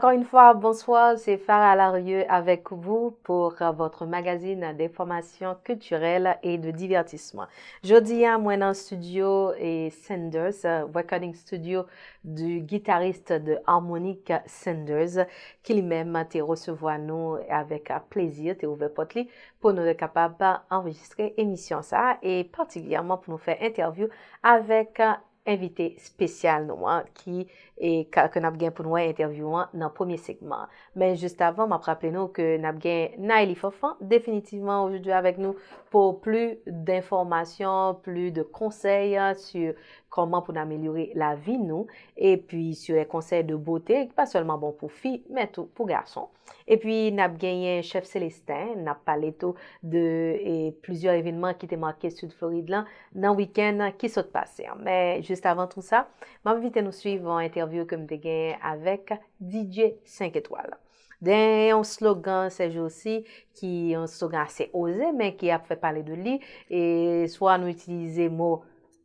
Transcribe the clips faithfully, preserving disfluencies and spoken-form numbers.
Encore une fois, bonsoir, c'est Farah Larieux avec vous pour votre magazine d'information culturelle et de divertissement. Jodi a, mwen nan studio e Sanders, euh, recording studio du guitariste de Harmonic Sanders, ki li menm te resevwa nou avèk plezi, te ouvè pòt li pou nou te kapab anrejistre emisyon sa a, e patikilyèman pou nou fè entèvyou avèk envite espesyal nou an, ki, e, ka, ke n ap gen pou nou wè entèvyou an nan premye segman. Men jis avan, m ap raple nou ke n ap gen Naëlie Fanfan definitivman aujourd'hui avec nous pour plus d'informations, plus de conseils, hein, sur comment pou n améliorer la vie nou, epi sur les conseils de beauté, ki pa sèlman bon pou fi, men tou pou gason. Epi n ap genyen Chèf Celestin, n ap pale tou de, e, plizyè evènman ki te make Sid Florid lan nan wikenn ki sot pase an. Men jis avan tou sa, m ap envite nou swiv yon entèvyou ke m te genyen avèk D J senk etwal. Gen yon slogan ces jours-ci ki yon slogan ase oze, men ki ap fè pale de li. E swa nou itilize mo,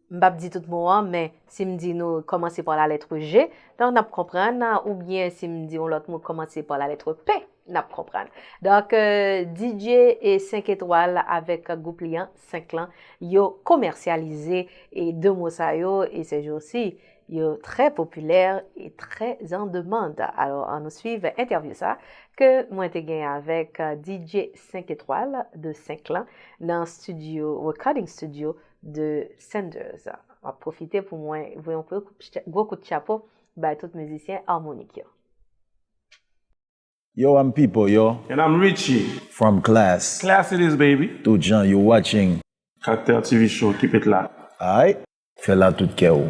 m p ap di tout mo an, men si m di nou kòmanse pa la lettre G, donk n ap konprann, oubyen si m di yon lòt mo kòmanse pa la lettre P, n ap konprann. Donk, euh, D J e senk etwal avèk gwoup li an, Senklan, yo komèsyalize e de mo sa yo, e ces jours-ci, yo très populaires et très en demande. Alò, ann nou swiv entèvyou sa ke mwen te gen avèk, euh, D J senk etwal de Senklan nan studio, recording studio de Sanders. M ap pwofite pou mwen voye yon gwo kout, gwo kout chapo bay tout mizisyen Harmonic yo. Yo, I'm Pipo, yo. And I'm Richie. From Class. Class it is, baby. Tout jan, you watching. Kaktè T V Show, keep it locked. Aight. Fè l ak tout kè w.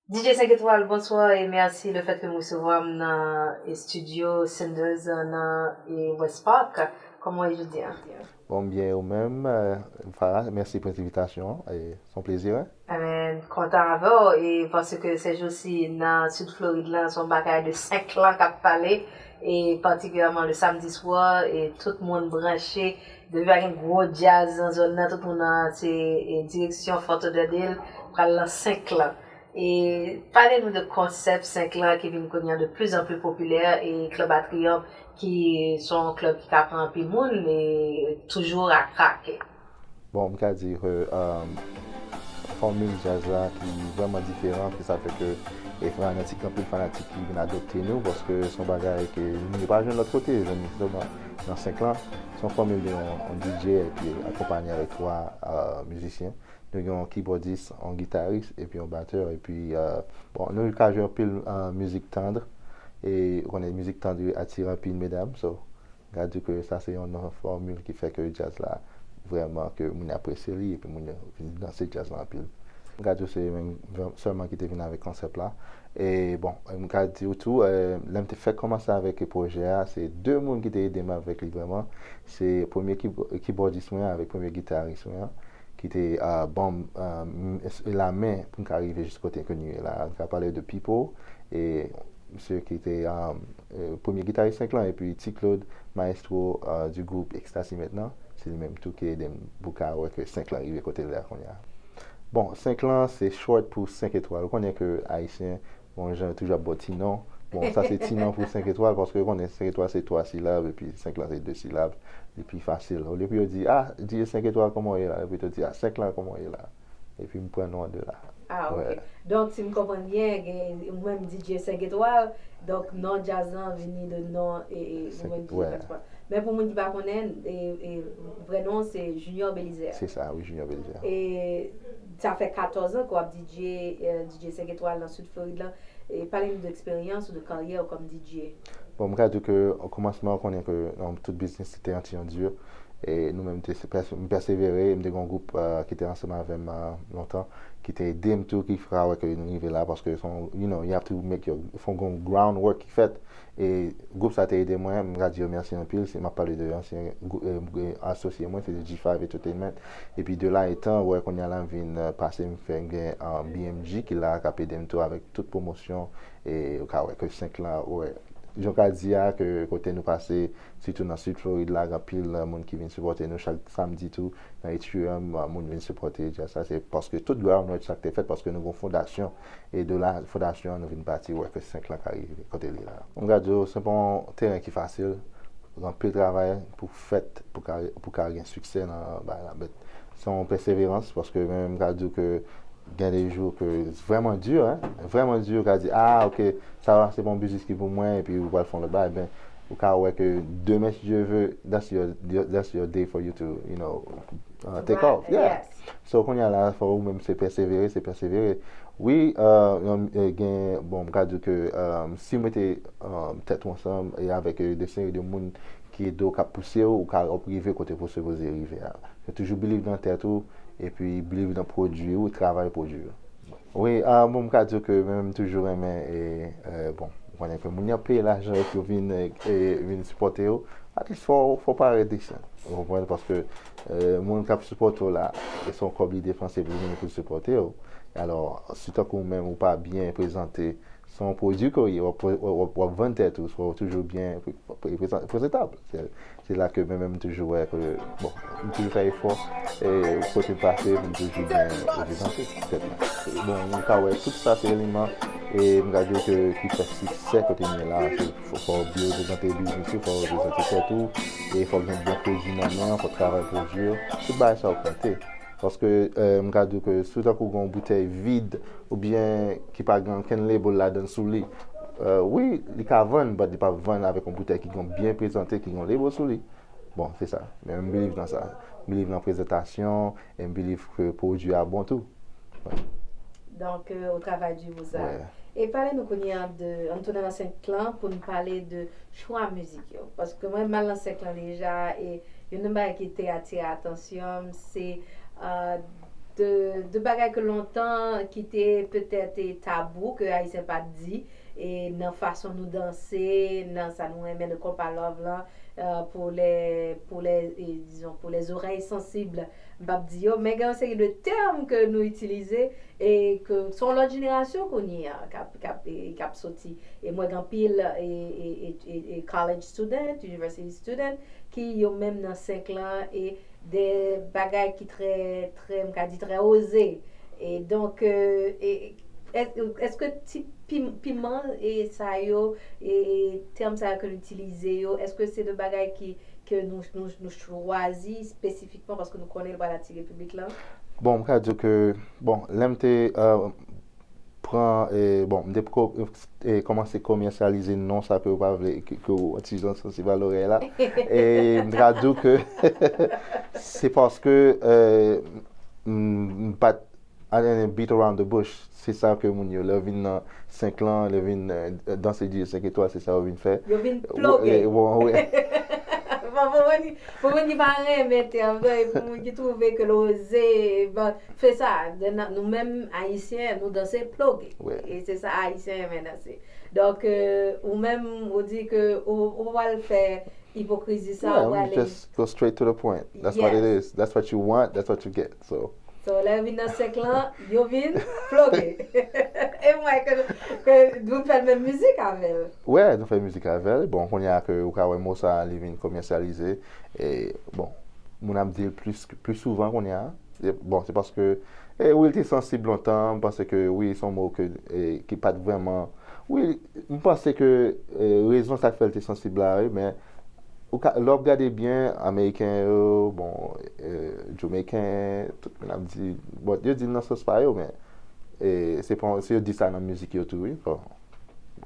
D J senk etwal, bonswa e mèsi le fèt ke m resevwa m nan estidyo Sanders nan e West Park. Kòman w ye jodi a? Bon, m byen, e ou menm, Farah? Mèsi pou envitasyon an. Se yon plezi, wi. Amen. Kontan avè w, e paske ces jours-ci nan Sid Florid la, se yon bagay de Senklan k ap pale, e patikilyèman le samedi soir, e tout moun branche, depi pa gen gwo djaz nan zòn nan, tout moun nan se e, direksyon Fort Lauderdale, pral nan Senklan. E pale nou de konsèp Senklan ki vin kounye a de plus en plus popilè, e Club Atrium ki se yon club ki ka pran anpil moun e toujou a krake. Bon, m ka di ke fòmil djaz la ki vrèman diferan, ki sa fè ke e fanatik, anpil fanatik ki vin adopte nou, paske se yon bagay ke nou pa jwenn lòt kote, jwenn li sèlman nan Senklan. Se yon fòmil de yon, yon D J epi akonpanye avèk twa mizisyen. Nou gen yon kibòdis, yon gitaris, epi yon batè. Epi, bon, nou ka jwe anpil mizik tandr. E ou konnen mizik tandr yo atire anpil medam. So, m ka di ke sa se youn nan fòmil ki fè ke djaz la vrèman ke moun yo apresye li, epi moun yo vin danse djaz la anpil. M ka di w se mwen sèlman ki te vin avèk konsèp la. E bon, m ka di w tou, lè m te fèk kòmanse avèk pwojè a, se de moun ki te ede m avèk li vrèman. Se premye kibòdis mwen an avèk premye gitaris mwen an ki te ban m lamen pou m ka rive jis kote ke nou ye la. M ka pale de Pipo, e misye ki te premye gitaris Senklan, epi Ti Claude, maestro du groupe Extasy mentnan, se li menm tou ki ede m pou ka wè ke Senklan rive kote l la kounye a. Bon, Senklan se short pou senk etwal. Ou konnen ke Ayisyen, bon, jan yo toujou ap ba w ti non. Bon, sa se ti non pou senk etwal, paske ou konnen senk etwal se twa silab, epi Senklan se de silab, li pi fasil. Olye pou yo di, ah, D J senk etwal, kòman w ye la? Epi yo di, ah, Senklan, kòman w ye la? Epi m pran non an de la. Ah, ok. Donk, si m konprann byen, gen ou menm D J senk etwal, donk non djaz lan vini de non e, e ou menm D J senk etwal. Men pou moun ki pa konnen, e, e, vrè non w se Junior Belizaire. Se sa, wi, Junior Belizaire. E sa fè katòz an ke w ap D J, e, D J senk etwal nan Sid Florid lan. E pale nou de eksperyans ou de karyè w kòm D J. Bon, m ka di ke o kòmansman, ou konnen ke nan tout biznis se te yon ti yon di. E nou menm, te, se pèse- m pèsevere, m te gen yon gwoup uh, ki te ansanm avè m uh, lontan, ki te ede m tou, ki fè wè ke nou rive la, paske son, you know, you have to make your, fò gen groundwork ki fèt. E gwoup sa te ede mwen, m ka di yo mèsi anpil, se m ap pale de ansyen gwou- e, e, asosye mwen, se de G five Entertainment. Epi de la etan, wè kounye a la m vin uh, pase, m fè gen uh, B M G ki la, k ap ede m tou avèk tout pwomosyon, e ou ka wè ke senk lan, wè. Jan w ka di a, ke kote nou pase, sitou nan Sid Florid la, gen anpil uh, moun ki vin sipòte nou chak samdi tou, nan Atrium, uh, moun vin sipòte djaz sa, se paske tout groundwork sa k te fèt, paske nou gen fondasyon, e de la fondasyon an nou vin pati, wè ke senk lan ka rive kote li la. M ka di w, se pa yon teren ki fasil, gen anpil travay pou fèt, pou ka, pou ka gen siksè nan bagay la, but se yon pèseverans, paske menm m ka di w ke gen de jou ke vrèman di, hein, vrèman di, ou ka di, ah, ok, sa se pa yon biznis ki pou mwen, epi ou pral fè yon lòt bagay, ben, ou ka wè ke demen, si Dye vle, that's your, that's your day for you to, you know, uh, take off. Yeah. So, kounye a la, fò ou menm se pèsevere, se pèsevere. Wi, uh, gen, bon, m ka di ke uh, si w mete uh, tèt ou ansanm e avèk uh, de seri de moun ki ede w, k ap pouse w, ou ka ap rive kote w sipoze rive a. Se toujou believe nan tèt ou, epi believe nan pwodui ou, travay pwodui ou. Wi, ah, bon, m ka di w ke mwen menm toujou renmen, e, e, bon, ou konnen ke moun yo ap peye lajan epi yo vin, e, e, vin sipòte yo, at least fò, fò parèt decent, ou konprann, paske e, moun k ap sipòte w la, e se yon kòb li depanse pou vini pou sipòte w. Alò, si tankou ou menm ou pa byen prezante, se yon pwodui ke w ye, w ap, w ap, w ap, w ap vann tèt ou, fò w toujou byen pre- pre- prezan- prezentab. Se, se la ke mwen menm m toujou wè ke, bon, m toujou fè efò, e kote m pase, pou m toujou byen reprezante tèt mwen. Bon, m ka wè tout sa se eleman, e m ka di w ke ki fè siksè kote m ye la, se fò, fò w byen reprezante biznis ou, fò w reprezante tèt ou, e fò w gen bon pwodui nan men w, fò w travay pwodui w, tout bagay sa yo konte. Paske, e, m ka di w ke si w tankou gen yon boutèy vid, oubyen ki pa gen okenn label ladan l sou li, e, wi, li ka vann, but li p ap vann avèk yon boutèy ki gen byen prezante, ki gen yon label sou li. Bon, se sa. Men m believe nan sa. M believe nan prezantasyon, e m believe ke pwodui a bon tou. Wi. Donk, e, ou travay di pou sa. E pale nou kounye a de, ann tounen nan senk lan pou n pale de chwa mizik yo. Paske mwen m al nan senk lan deja, e youn nan bagay ki te atire atansyon m, se e, de, de bagay ke lontan ki te petèt e tabou, ke Ayisyen pa t di, e nan fason nou danse, nan sa nou renmen, nan konpa love lan, e, pou lè, pou lè, e, dizon, pou lè zorèy sansib, m p ap di yo, men gen yon seri de tèm ke nou itilize, e ke se yon lòt jenerasyon kounye a k ap, k ap, e, k ap soti. E m wè gen anpil, e, e, e, e, e college student, university student, ki yo menm nan senk lan, e de bagay ki trè, trè, m ka di trè oze. E donk, e, e, èske ti pim- piman e sa yo, e, e tèm sa yo ke nou itilize yo, èske se de bagay ki, ke nou, nou, nou chwazi espesifikman paske nou konnen l pral atire piblik lan? Bon, m ka di w ke, bon, lè m te uh, pran, e, bon, m te ko- e, kòmanse komèsyalize non sa ke w pa vle, ke, ke w ti jan sansib a lorèy la. E m te ka di w ke se paske e, m, m pa t I didn't beat around the bush. Se sa ke moun yo, lè yo vin nan senk lan, lè yo vin e, danse DJ senk etwal, se sa yo vin fè. Yo vin ploge. Bon, wi. Bon, pou moun, pou moun ki pa renmen tèm nan, e pou moun ki twouve ke l oze, bon, fè sa. Nou menm Ayisyen, nou danse ploge. E se sa Ayisyen renmen danse. Donk, e, ou menm, ou di ke ou, ou pral fè ipokrizi sa, ou prale. Just go straight to the point. That's what it is. That's what you want, that's what you get. So. So, lè yo vin nan senk lan, yo vin ploge. E m wè ke, ke nou fè menm mizik avè l. Wè, nou fè mizik avè l. Bon, kounye a ke ou ka wè mo sa a, li vin komèsyalize. E, bon, moun ap di l plis, plis souvan kounye a. E, bon, se paske, e, wi, l te sansib lontan, m panse ke, wi, se yon mo ke, e, ki pa t vrèman, wi, m panse ke, e, rezon sa k fè l te sansib la, wi, men, ou ka, lè w ap gade byen, Ameriken yo, bon, e, Jamaican, tout moun ap di, bon, yo di l nan sans pa yo, men, e, se pa, se yo di sa nan mizik yo tou, wi, bon.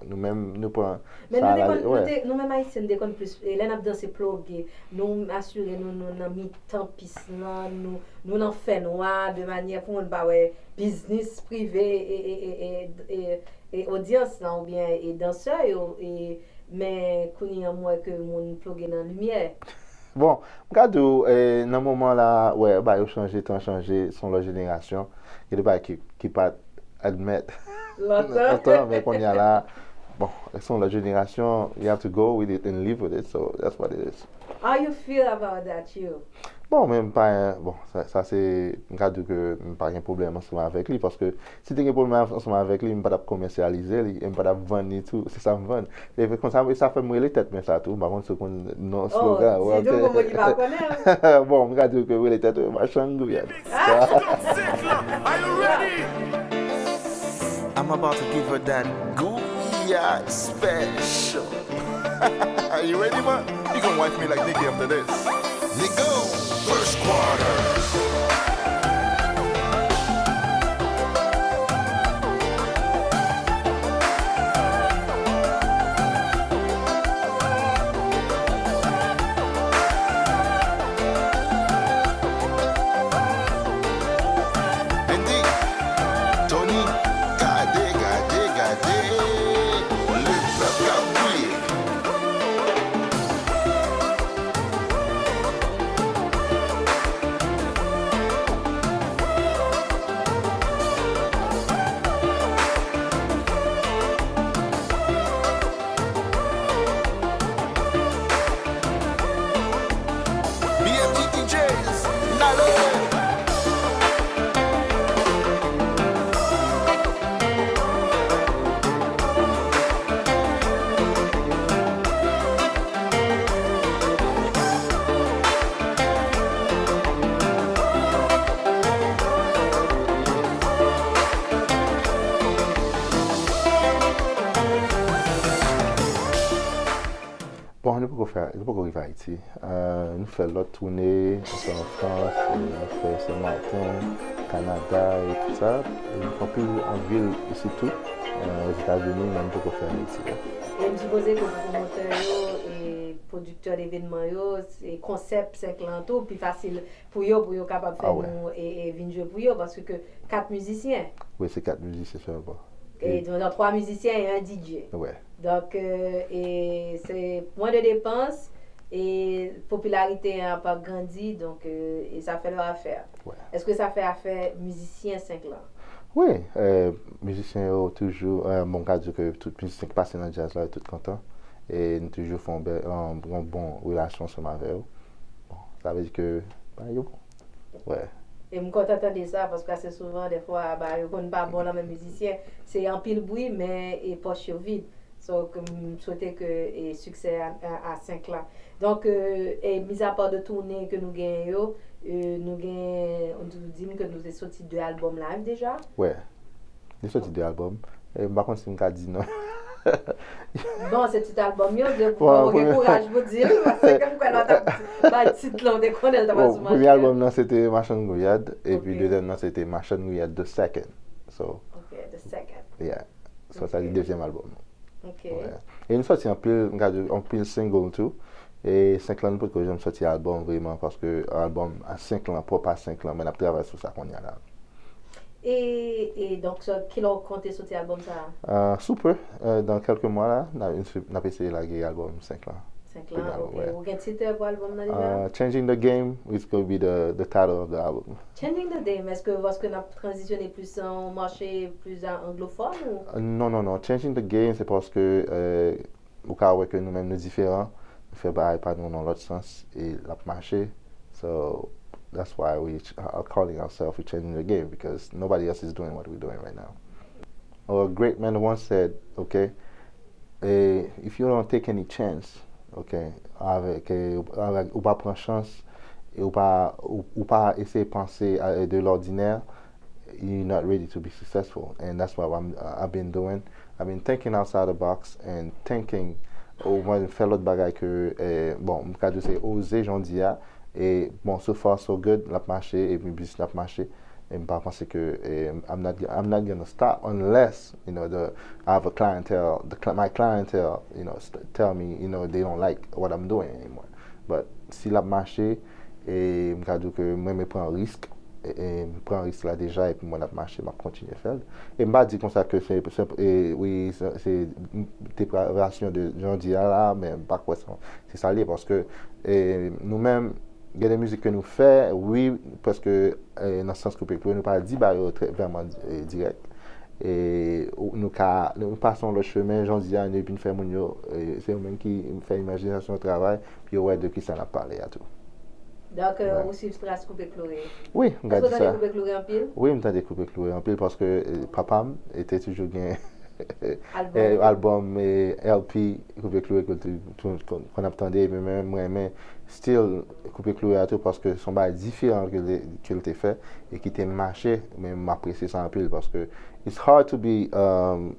Nou menm, nou pran sa a la, wi. Nou menm Ayisyen, nou te konn plis, e, lè n ap danse ploge, nou asire nou, nou nan mitan pis lan, nou, nou nan fènwa, de manyè pou moun pa wè biznis prive, e, e, e, e, e, e odyans lan, oubyen, e dansè yo, e, men kounye a m wè ke moun ploge nan limyè. Bon, m ka di w, eh, nan moman la, wè, bagay yo chanje, tan chanje, se yon lòt jenerasyon. Gen de bagay ki, ki pa t admèt lontan, men kounye a la, bon, se yon lòt jenerasyon, you have to go with it and live with it, so that's what it is. How you feel about that, you? Bon, men m pa, bon, sa, sa se, m ka di w ke m pa gen pwoblèm ansanm avèk li, paske si te gen pwoblèm ansanm avèk li, m pa t ap komèsyalize li, e m pa t ap vann li tou, se sa m vann. E konsa, e sa fè m rele tèt mwen sa tou, m pa konn si w konn non slogan. Oh, di nou pou moun ki pa konnen. Bon, m ka di w ke rele tèt mwen Machann Gouyad. I'm about to give her that Gouyad special. Are you ready, man? You gonna wife me like Nicki after this. Nigo, first quarter. Andy, Tony, gade, gade, gade, lepèp k ap kriye. B M G D Js, n ale! Bon, nou poko fè, nou poko rive Ayiti. Euh, nou fè lòt toune, nou fè an Frans, e nou fè Sen Maten, Kanada e tout sa. E nou fè anpil an vil isi tou, euh, Ozetazini, men nou poko fè Ayiti. E m sipoze ke pou pwomotè yo e pwodiktè devenman yo, se konsèp senk lan tou pi fasil pou yo, pou yo kapab fè nou e, e vin jwe pou yo, paske ke kat mizisyen. Wi, se kat mizisyen sèlman. E donk, twa mizisyen e yon D J. Wi. Donk, euh, e se mwen de depans, e popilarite an ap grandi, donk, euh, e sa fè lè afè. Wi. Èske sa fè afè mizisyen senk lan? Wi, euh, mizisyen yo toujou, euh, bon, m ka di ke tout mizisyen ki pase nan djaz la, yo tout kontan. E nou toujou fè yon bèl, yon, yon bon relasyon ansanm avè yo. Bon, sa vle di ke bagay yo bon. Wi. E m kontan tande sa, paske ase souvan, dèfwa, bagay yo konn pa bon nan men mizisyen. Se anpil bri, men e pòch yo vid. So, ke m swete ke e siksè a, a, a senk lan. Donk, euh, e mizapa de toune ke nou genyen yo, euh, nou gen, ou di m ke nou te soti de albòm live deja? Wi. Nou soti de albòm. E m pa konn si m ka di non. Bon, se tit albòm yo, de pou gen kouraj pou di l, paske m kwè lè w t ap bay tit lan, w te konnen l t ap sou manchèt. Premye albòm nan se te Machann Gouyad, epi dezyèm nan se te Machann Gouyad the second. So, Ok, the second. Yeah. So, sa se dezyèm albòm. Ok. E nou sòti anpil, m ka di, anpil single tou. E senk lan nou potko janm sòti albòm vreman, paske albòm a senk lan, pwòp a senk lan, men n ap travay sou sa kounye a la. E, e donk, kilè w konte soti albòm sa a? Uh, sou peu, uh, dans quelques mois la, n ap eseye lage albòm senk lan. Senk lan, ok. Ou gen tit pou albòm nan deja? Uh, Changing the Game is gonna be the, the title of the album. Changing the Game, èske paske n ap tranzisyone plis an mache plis anglofòn ou? Non, non, non. Changing the Game, se paske, euh, ou ka wè ke nou menm nou diferan. Nou fè bagay pa nou nan lòt sans e l ap mache. So, that's why we ch- are calling ourselves we changing the game because nobody else is doing what we're doing right now. A great man once said, okay, eh, if you don't take any chance, okay, avèk, eh, avèk, ou pa pran chans, e ou pa, ou, ou pa eseye panse a, de l'ordinaire, you're not ready to be successful. And that's what I'm, I've been doing. I've been thinking outside the box and thinking, ou mwen fè lòt bagay ke, eh, bon, m ka di se oze jan di a. E bon, so far so good, l ap mache, epi biznis la ap mache. E m pa panse ke, eh, I'm not, I'm not gonna stop unless, you know, the, I have a clientele, the, cl- my clientele, you know, st- tell me, you know, they don't like what I'm doing anymore. But si l ap mache, e m ka di w ke mwen renmen pran risk, e, e, m pran risk la deja, epi m wè l ap mache, m ap kontinye fè l. E m pa di konsa ke se, se, e, wi, se, se depravasyon de jan di a la, men m pa kwè se, se sa l ye, paske, e, nou menm, gen de mizik ke nou fè, wi, paske, e, nan sans koupe kloure, nou pa di bagay yo trè, vrèman, e, dirèk. E, ou, nou ka, nou pase yon lòt chemen, jan di a, nou vin fè moun yo, e, se yo menm ki fè imajinasyon yo travay, pou yo wè de kisa n ap pale a tou. Donk, euh, Ouais. Ou suiv tras koupe kloure. Wi, m ka Èske di w tande sa. Koupe kloure anpil? Wi, m tande koupe kloure anpil paske, e, papa m, e, te toujou gen Albòm. e, albòm, e, L P, koupe kloure ke l te tou- kon- konn ap tande, epi menm mwen renmen still koupe kloure a tou paske se yon bagay diferan ke l te, ke l te fè e ki te mache, men m apresye sa anpil paske it's hard to be, um,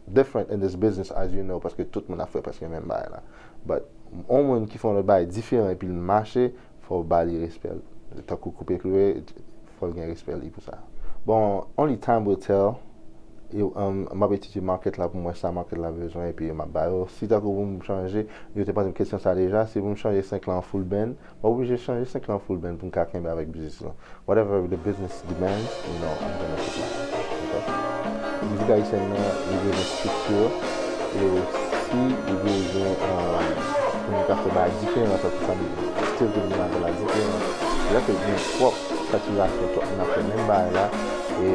different in this business, as you know, paske tout moun ap fè prèske menm bagay la. But yon moun ki fè yon lòt bagay diferan epi l mache, fò w ba li respè l. Tankou koupe kloure, fò l gen respè li pou sa. Bon, only time will tell. E, um, m ap etidye market la pou m wè sa market la bezwen epi m ap ba yo. Si tankou pou m chanje, yo te poze m kesyon sa deja, si pou m chanje senk lan an full band, m oblije chanje senk lan an full band pou m ka kenbe avèk biznis lan. Whatever the business demands, you know, I'm gonna supply. Ok? Mizik ayisyèn nan, li bezwen estrikti, e si li bezwen, um, pou nou ka fè bagay diferan, sa, sa, still pou nou lage la diferan. Lè ke gen twòp satirasyon, twòp moun ap fè menm bagay la, e,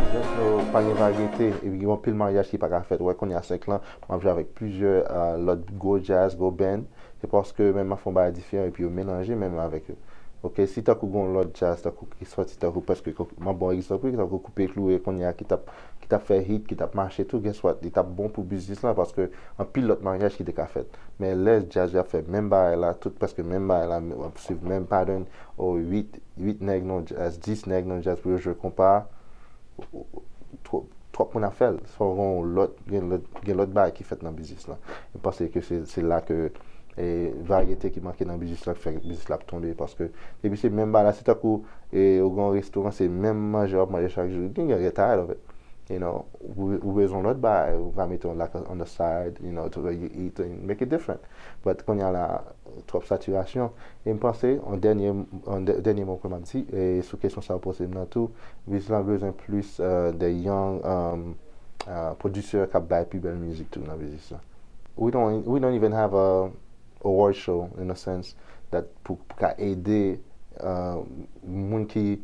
you know, pa gen varyete, epi gen anpil maryaj ki pa ka fèt. Wè, kounye a senk lan, m ap jwe avèk plizyè, uh, lòt gwo jazz, gwo band, se paske menm m ap fè yon bagay diferan epi yo melanje menm avèk yo. Ok, si tankou gon lòt jazz, tankou ki sòti, tankou prèske, m ap ba w egzanp, wi, tankou Koupe Kloure, kounye a ki t ap, ki t ap fè hit, ki t ap mache tou, guess what? Li t ap bon pou biznis lan, paske anpil lòt maryaj ki te ka fèt. Men lè jazz yo ap fè menm bagay la, tout prèske menm bagay la, w ap swiv menm pattern, o uit, uit nèg nan jazz, dis nèg nan jazz pou yo jwe konpa, twòp, twòp moun ap fè l. Fò gen yon lòt, gen lòt, gen lòt bagay ki fèt nan biznis lan. M panse ke se, se la ke, e, varyete ki manke nan biznis lan ki fè biznis la ap tonbe. Paske depi se menm bagay la, se tankou, e, ou gen yon restoran, se menm manje w ap manje chak jou, you can get tired of it. You know, ou, ou bezwen lòt bagay, ou ka mete yon like on the side, you know, to where you eat and make it different. But kounye a la, twòp satirasyon. E m panse, an dènye, an dè- dènye mo ke m ap di, e sou kesyon sa w poze m nan tou, biznis lan bezwen plis, uh, de young, um, uh, producer k ap bay pi bèl mizik tou nan biznis lan. We don't, we don't even have a award show in a sense that pou, pou ka ede, uh, moun ki,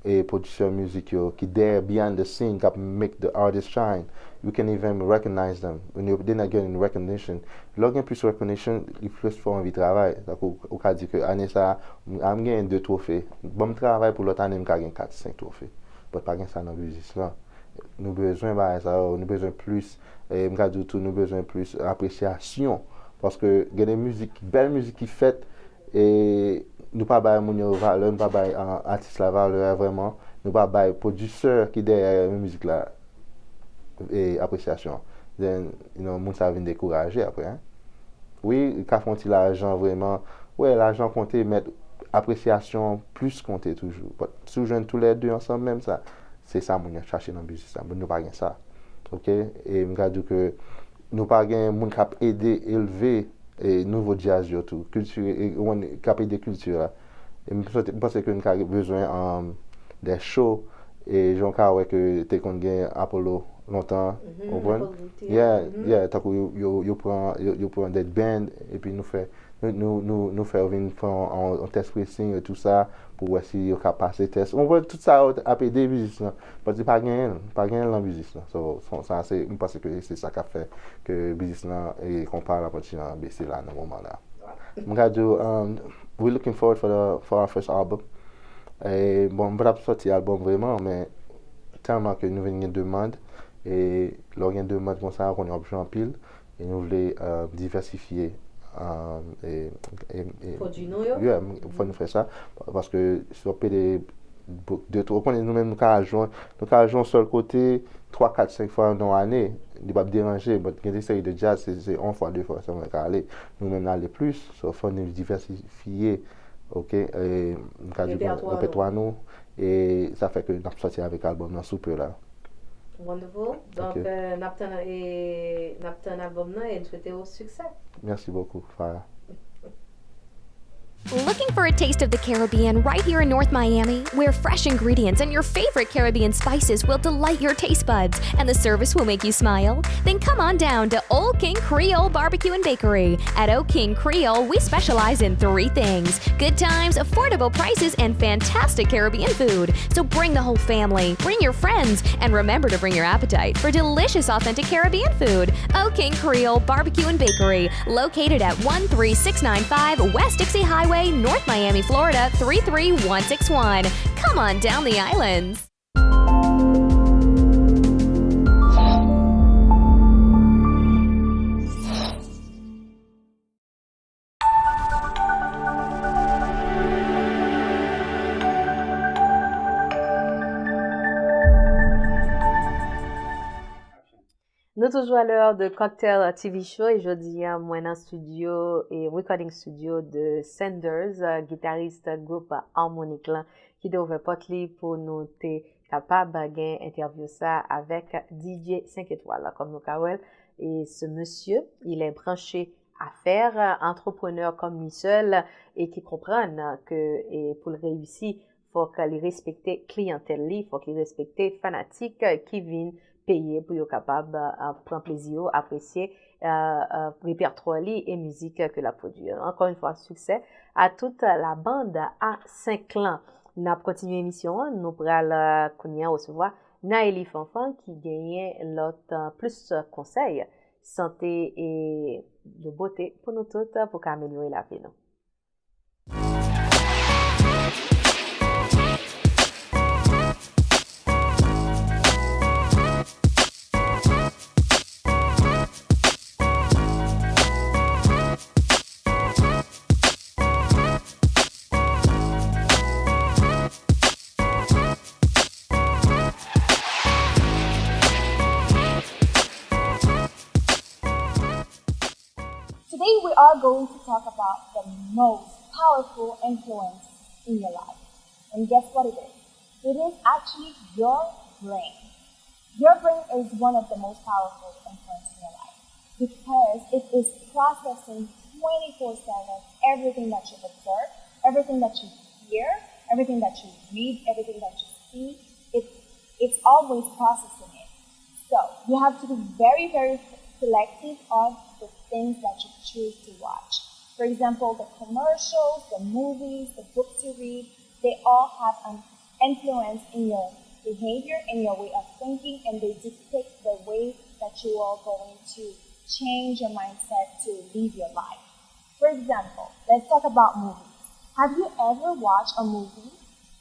e, pwodisè mizik yo, ki dèyè behind the scene, k ap make the artist shine. We can even recognize them. When you, they're not getting recognition. Lè w gen plis recognition, li plis fè w anvi travay. Tankou ou ka di ke ane sa a, m, a m genyen de twofe. Ban m travay pou lòt ane m ka gen kat, senk twofe. But pa gen sa nan biznis lan. Nou bezwen bagay sa yo, nou bezwen plis, e m ka di w tou, nou bezwen plis apresyasyon. Paske gen de mizik, bèl mizik ki fèt, e nou pa bay moun yo valè, nou pa bay, a, atis la valè a vrèman, nou pa bay pwodisè ki dèyè mizik la, e, apresyasyon. Then, you know, moun sa vin dekouraje apre, hein. Wi, li ka fè yon ti lajan vrèman. Wi, lajan konte, men apresyasyon plis konte toujou. But si w jwenn toulède ansanm menm sa, se sa moun yo chache nan biznis la. But nou pa gen sa. Ok? E m ka di w ke nou pa gen moun k ap ede elve, e, nouvo djaz yo tou. Kilti, e, ou konn, k ap ede kilti la. E m panse, m panse ke n ka bezwen, um, de show, e jan w ka wè ke te konn gen Apollo lontan, ou konprann? Yeah, yeah, tankou yo, yo, yo pran, yo, yo pran de band, epi nou fè, nou, nou, nou, nou fè yo vin fè yon, yon, yon test pressing e tou sa, pou wè si yo ka pase test. Ou konprann, tout sa yo ap ede biznis lan. But li pa genyen l, pa genyen l nan biznis lan. So, so, sa se, m panse ke se sa k ap fè ke biznis lan, e konpa la kontinye bese la nan moman la. M ka di w, um, we looking forward for the, for our first album. E, bon, m pa t ap sòti album vrèman, men tèlman ke nou vin gen demann, e lè w gen demann konsa, konnen w ap jwe anpil, e nou vle, uh, divèsifye, um, e, e, e, Pwodui nou yo? Yeah, m, fò nou fè sa, pa- paske si w ap pede bo- de twa, ou konnen nou menm nou ka al jwe, nou ka al jwe yon sèl kote twa, kat, senk fwa nan yon ane, li p ap deranje, but gen de seri de djaz, se, se yon fwa, de fwa sèlman yo ka ale. Nou menm n ale plis, so fò nou divèsifye, ok, e, m ka di Repètwa nou. Repètwa nou, e sa fè ke n ap sòti avèk album nan sou pe la. Wonderful. Donk, Ok. euh, n ap tann, e, n ap tann album nan e n swete w siksè. Merci beaucoup, Farah. Looking for a taste of the Caribbean right here in North Miami, where fresh ingredients and your favorite Caribbean spices will delight your taste buds and the service will make you smile? Then come on down to Old King Creole Barbecue and Bakery. At Old King Creole, we specialize in three things: good times, affordable prices, and fantastic Caribbean food. So bring the whole family, bring your friends, and remember to bring your appetite for delicious, authentic Caribbean food. Old King Creole Barbecue and Bakery, located at one three six nine five West Dixie Highway, North Miami, Florida three three one six one. Come on down the islands. Nou toujou alè de Cocktail T V Show e jodi a mwen nan studio e recording studio de Sanders, gitarist gwoup Harmonik lan, ki te ouvè pòt li pou nou te kapab gen entèvyou sa avèk D J senk etwal la, kòm nou ka wè l. E ce monsieur, il est branché afè, antreprenè kòm li sèl e ki konprann ke e pou l reyisi, fòk li respekte kliyantèl li, fòk li respekte fanatik ki vin peye pou yo kapab pran plezi yo, apresye repètwa li e mizik ke l ap pwodui. Ankò yon fwa, siksè a tout la band a senk lan. N ap kontinye emisyon an, nou pral kounye a resevwa Naëlie Fanfan ki genyen lòt plis konsèy sante e de bote pou nou tout pou ka amelyore lavi nou. Today we are going to talk about the most powerful influence in your life. And guess what it is? It is actually your brain. Your brain is one of the most powerful influence in your life because it is processing twenty-four seven everything that you observe, everything that you hear, everything that you read, everything that you see. It, it's always processing it. So you have to be very, very selective of the things that you choose to watch. For example, the commercials, the movies, the books you read, they all have an influence in your behavior and your way of thinking, and they dictate the way that you are going to change your mindset to live your life. For example, let's talk about movies. Have you ever watched a movie,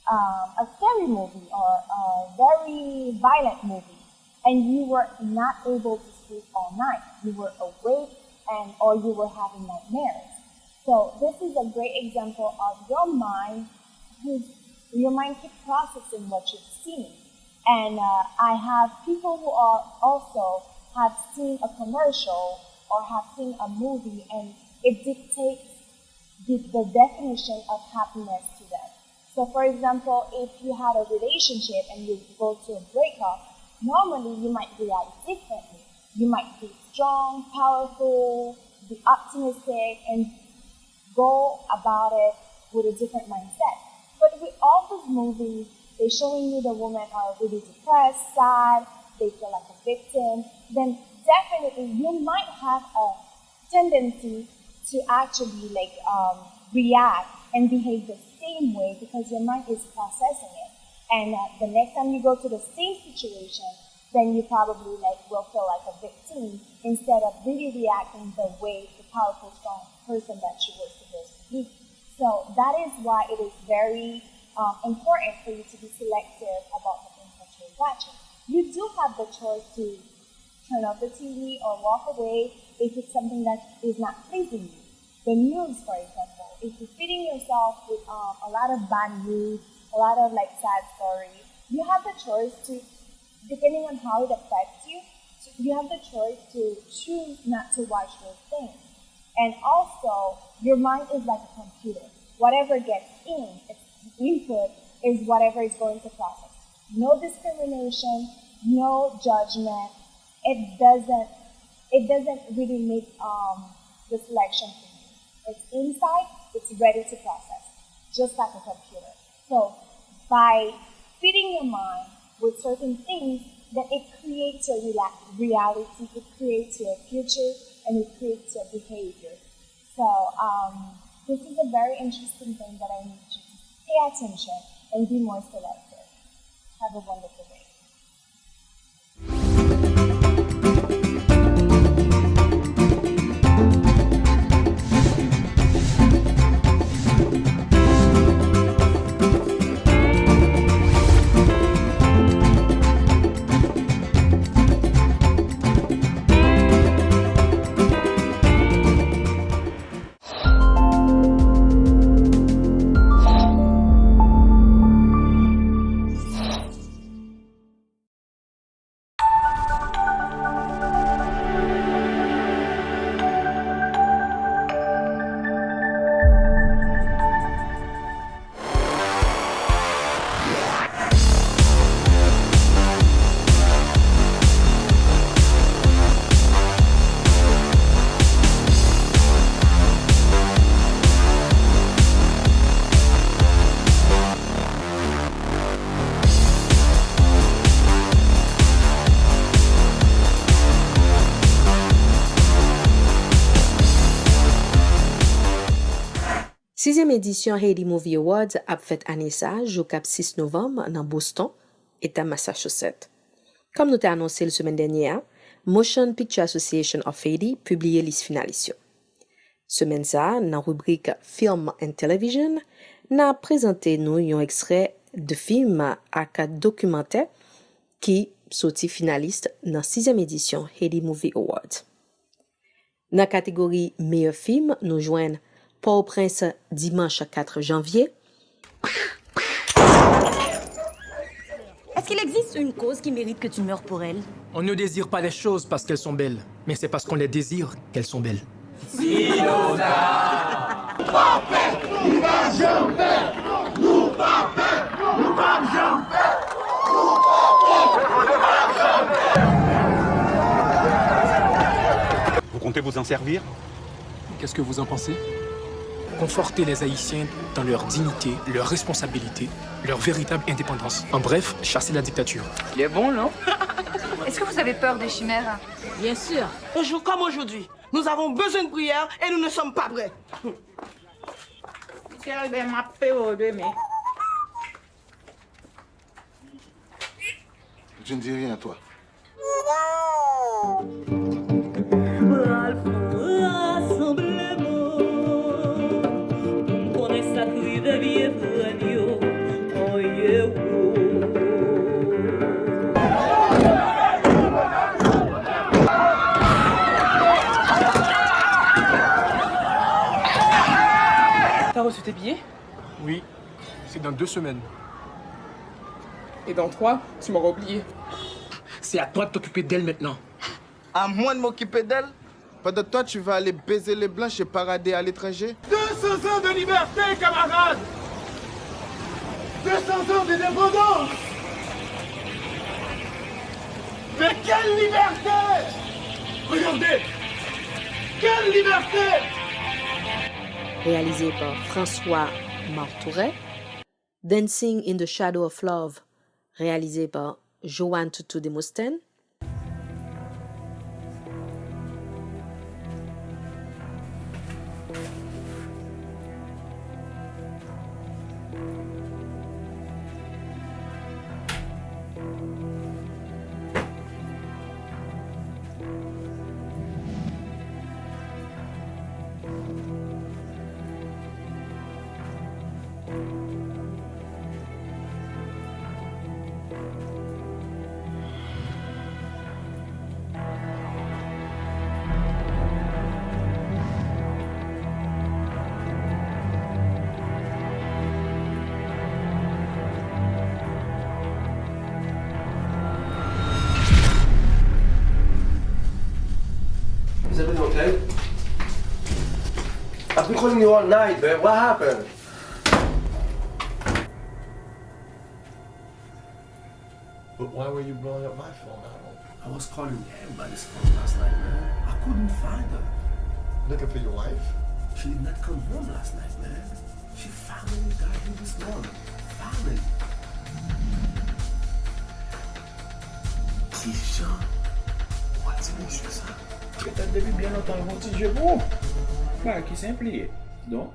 um, a scary movie or a very violent movie, and you were not able to sleep all night? You were awake and or you were having nightmares. So this is a great example of your mind, whose your mind keep processing what you've seen. And uh, I have people who are also have seen a commercial or have seen a movie, and it dictates the, the definition of happiness to them. So, for example, if you had a relationship and you go to a breakup, normally you might react differently. You might be strong, powerful, be optimistic, and go about it with a different mindset. But with all these movies, they're showing you the women are really depressed, sad, they feel like a victim. Then definitely you might have a tendency to actually like um, react and behave the same way because your mind is processing it. And uh, the next time you go to the same situation, then you probably like will feel like a victim instead of really reacting the way the powerful, strong person that you were supposed to be. So that is why it is very um, important for you to be selective about the things that you're watching. You do have the choice to turn off the T V or walk away if it's something that is not pleasing you. The news, for example, if you're feeding yourself with um, a lot of bad news, a lot of like sad stories, you have the choice to, depending on how it affects you, to, you have the choice to choose not to watch those things. And also, your mind is like a computer. Whatever gets in, its input is whatever is going to process. No discrimination, no judgment. It doesn't it doesn't really make um, the selection for you. It's insight, It's ready to process, just like a computer. So, by feeding your mind with certain things, then it creates your rela- reality, it creates your future, and it creates your behavior. So, um, this is a very interesting thing that I need you to pay attention and be more selective. Have a wonderful day. Sizyèm edisyon Haiti Movie Awards ap fèt ane sa a, jou k ap sis novanm, nan Boston, eta Massachusetts. Kòm nou te anonse l semèn dènye a, Motion Picture Association of Haiti pibliye lis finalis yo. Semèn sa a, nan ribrik Film and Television, n a prezante nou yon ekstrè de fim ak dokimantè ki soti finalis nan sizyèm edisyon Haiti Movie Awards. Nan kategori meyè fim, nou jwenn Pòtoprens, dimanch kat janvye. Est-ce qu'il existe une cause qui mérite que tu meures pour elle ? On ne désire pas les choses parce qu'elles sont belles, mais c'est parce qu'on les désire qu'elles sont belles. Vous comptez vous en servir ? Qu'est-ce que vous en pensez ? Confortez les Haïtiens dans leur dignité, leur responsabilité, leur véritable indépendance. En bref, chasser la dictature. Il est bon, non ? Est-ce que vous avez peur des chimères ? Bien sûr. Un jour comme aujourd'hui, nous avons besoin de prière et nous ne sommes pas prêts. Misye Albert, m ap peye w demen. Je ne dis rien, toi. Pral fè yon rasanbleman pou m konnen sa k rive vye frè m yo. Oh yeah, oh. T'as reçu tes billets ? Oui, c'est dans deux semaines. Et dans trois, tu m'auras oublié. C'est à toi de t'occuper d'elle maintenant. À moi de m'occuper d'elle ? Pendant que toi, tu vas aller baiser les blanches et parader à l'étranger ? Deux cents ans de liberté, camarades ! Deux cents ans d'indépendance ! Mais quelle liberté ! Regardez ! Quelle liberté ! Réalisé par François Martouret. Dancing in the Shadow of Love, réalisé par Joanne Toutou Demosthène. Is everything okay? I've been calling you all night, babe. What happened? But why were you blowing up my phone? I don't. I was calling everybody's phone last night, man. I couldn't find her. Looking for your wife? She did not come home last night, man. She finally got here this morning. Finally. Kijan w wè ti mesye sa? Petèt depi byen lontan l gon ti je pou ou. Bagay ki senp li ye. Donk,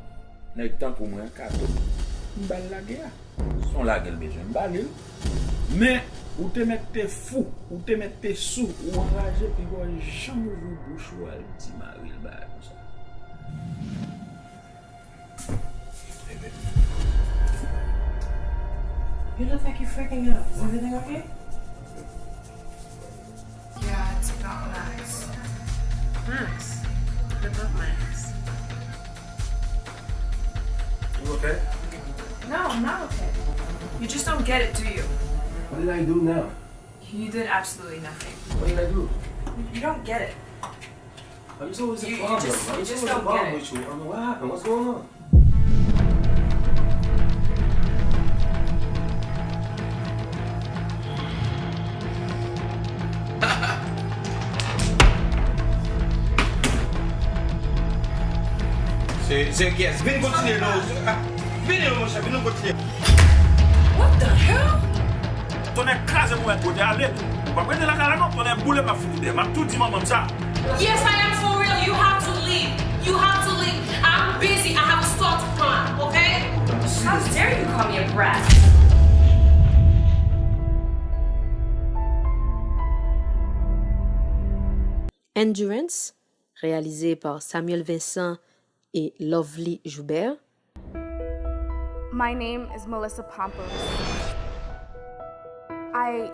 nèg tankou mwen, Kato, m ba l lagè a. Se yon lagè l bezwen, m ba li l. Men, ou te mèt te fou, ou te mèt te sou, ou anraje, piga w janm ouvri bouch ou al di mari l bagay konsa. You look like you're freaking out. Is everything okay? Yeah, I took out my ex. My ex? What about my ex? You okay? No, I'm not okay. You just don't get it, do you? What did I do now? You did absolutely nothing. What did I do? You don't get it. I'm just always a problem. You, you just, you just don't get it. I'm just always a problem with you. I mean, what happened? What's going on? Se, se yes. Vin kontinye non. Vin non, monchè, vin nou kontinye. What the hell? Tonnè kraze m wè kote ale. Ou p ap rete lakay la non, tonnè boule m ap fini dèyè. M ap tou di manman m sa. Yes, I am for real. You have to leave. You have to leave. I'm busy. I have a store to run, okay? How dare you call me a brat? Endurance, réalisé par Samuel Vincent et Lovely Joubert. My name is Melissa Pompous. I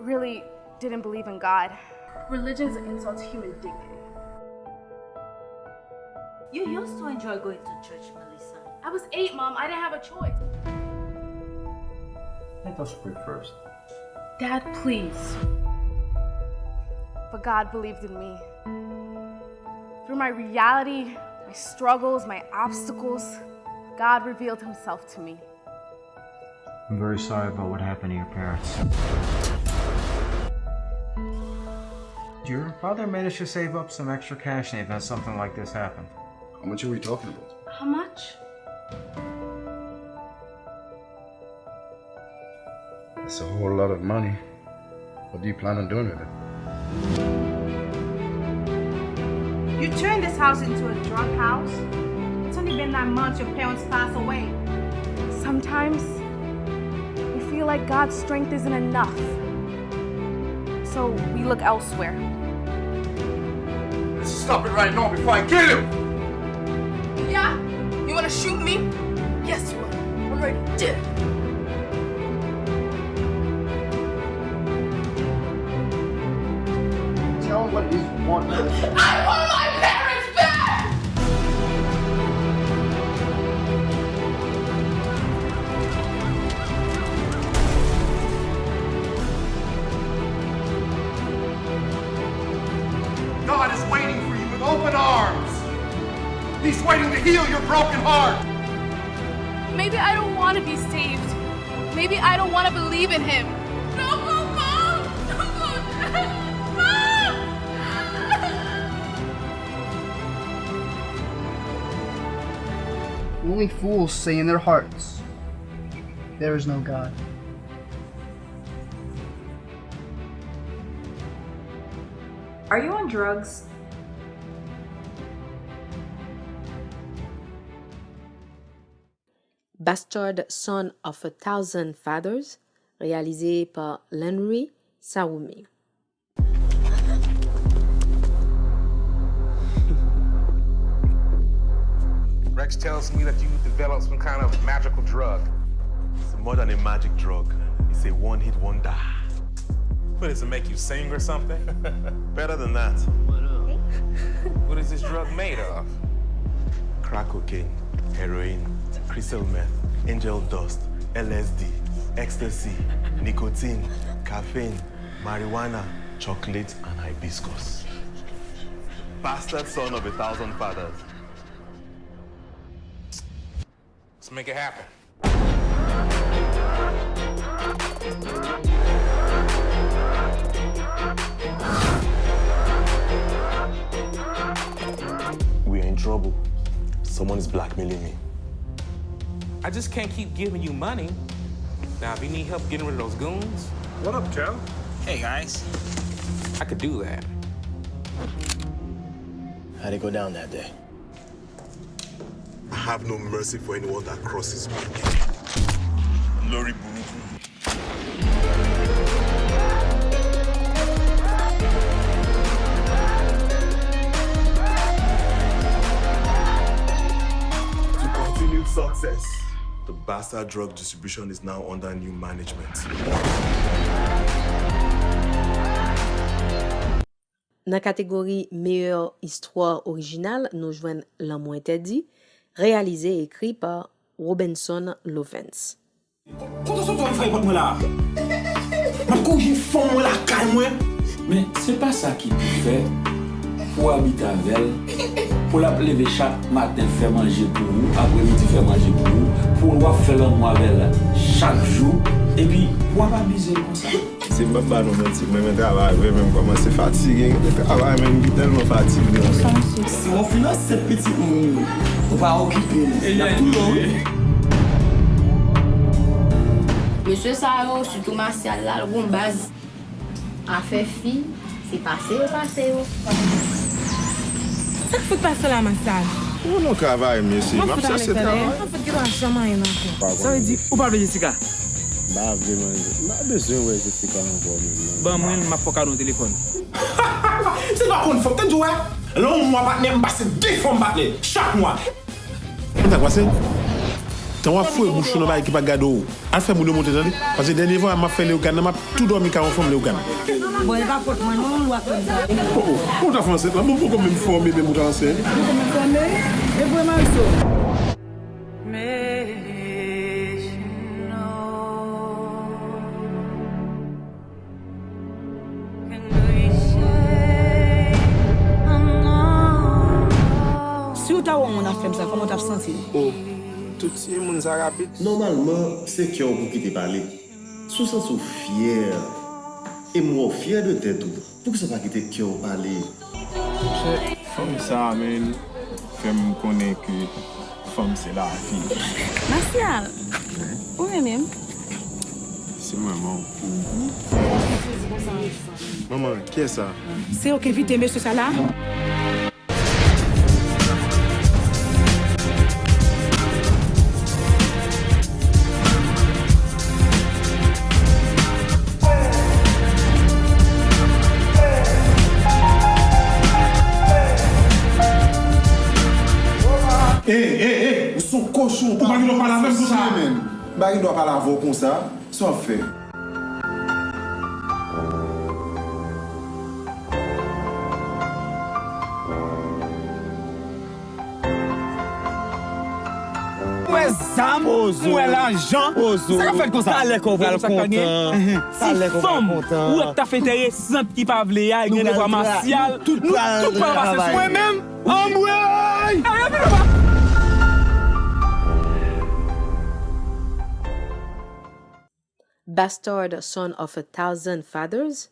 really didn't believe in God. Religion is an insult to human dignity. You used to enjoy going to church, Melissa. I was eight, Mom. I didn't have a choice. Let us pray first. Dad, please. But God believed in me. Through my reality, my struggles, my obstacles, God revealed himself to me. I'm very sorry about what happened to your parents. Your father managed to save up some extra cash in the event something like this happened. How much are we talking about? How much? That's a whole lot of money. What do you plan on doing with it? You turned this house into a drug house. It's only been nine months your parents passed away. Sometimes we feel like God's strength isn't enough. So we look elsewhere. Stop it right now before I kill you! Yeah? You wanna shoot me? Yes, you will. I'm already dead. Tell me what it is you want. I want my parents back! God is waiting for you with open arms. He's waiting to heal your broken heart. Maybe I don't want to be saved. Maybe I don't want to believe in him. No, Mom! No, Mom! Mom! Only fools say in their hearts, "There is no God." Are you on drugs? Bastard Son of a Thousand Fathers, réalisé par Lenry Saoumi. Rex tells me that you developed some kind of magical drug. It's more than a magic drug. It's a one hit wonder. What, does it make you sing or something? Better than that. What is this drug made of? Crack cocaine, heroin, crystal meth, angel dust, L S D, ecstasy, nicotine, caffeine, marijuana, chocolate, and hibiscus. Bastard son of a thousand fathers. Let's make it happen. We are in trouble. Someone is blackmailing me. I just can't keep giving you money. Now, if you need help getting rid of those goons, what up, Joe? Hey, guys. I could do that. How'd it go down that day? I have no mercy for anyone that crosses me. Lori burúkú. To continued success, the Bastard Drug Distribution is now under new management. Nan kategori meyè istwa orijinal, nou jwenn Lanmou Entèdi, reyalize e ekri pa Robenson Lovens. Kote w sot w al fè pòt mwen la? M ap korije fanm mwen lakay mwen. Men se pa sa ki pou fè pou w abite avè l, pou l ap leve chak maten fè manje pou ou, apremidi fè manje pou ou, pou w ap fè lanmou avè l chak jou, epi pou w ap abize l konsa. Si m p ap ba nou manti, m renmen travay vre, men m kòmanse fatige. Gen de travay menm ki tèlman fatige. Si w finance pitit moun yo, ou pa okipe l, y ap touye w wi. Mesye sa yo, sitou Masyal la, l gon baz. Afè fi, se pase yo pase yo. Sa k fout pase la, Masyal? Ou nan travay, mesye. M ap chèche travay. Mwen fout gen dwa janm anyen ankò. Sa vle di, ou pa vle Jessica? M pa vle manje. M pa bezwen wè Jessica ankò menm non. Ban mwen l, m ap fè w kado yon telefòn. Se pa konn fòk, tande w wè. Lan yon mwa, patnè, m pase de fwa m patnè. Chak mwa. Konn sa k pase? Tan w ap foure bouch ou nan bagay ki pa gade w, al fè moun yo monte, tande. Paske dènye vwayaj m ap fè Leyogàn nan, m ap tou dòmi kay yon fanm Leyogàn. Bon, e pa fòt mwen non, lwa konn sa. Oh, oh, ou ta fè ansent la? Bon, m poko menm fòme, menm ou ta ansent. Ou poko menm fòme? E vre, Mariso? Si w ta wè yon moun ap fè m sa, kòman w t ap santi w? Oh, tout timoun sa rapid. Nòmalman, se kè w pou kite pale. Si w santi w fyè, e m wè w fyè de tèt ou, poukisa w pa kite kè w pale? Monchè, fanm sa a, menm, fè m konnen ke fanm se lavi. Masyal, ou renmen m? Se mwen, manman. Manman, kiyès sa? Se yo k envite mesye sa la? Ey, ey, ey, ou se yon kochon, ou pa gen dwa pale avè m konsa. M pa gen dwa pale avè w konsa. Sa w ap fè? M wè zam, m wè lajan. Sa k ap fèt konsa? Talè kò w pral kontan. Ti fanm ou wè k ta fè enteresan ki pa vle a, gen de vwa Masyal, nou tout pral pase sou mwen menm. Anmwey! Bastard Son of a Thousand Fathers,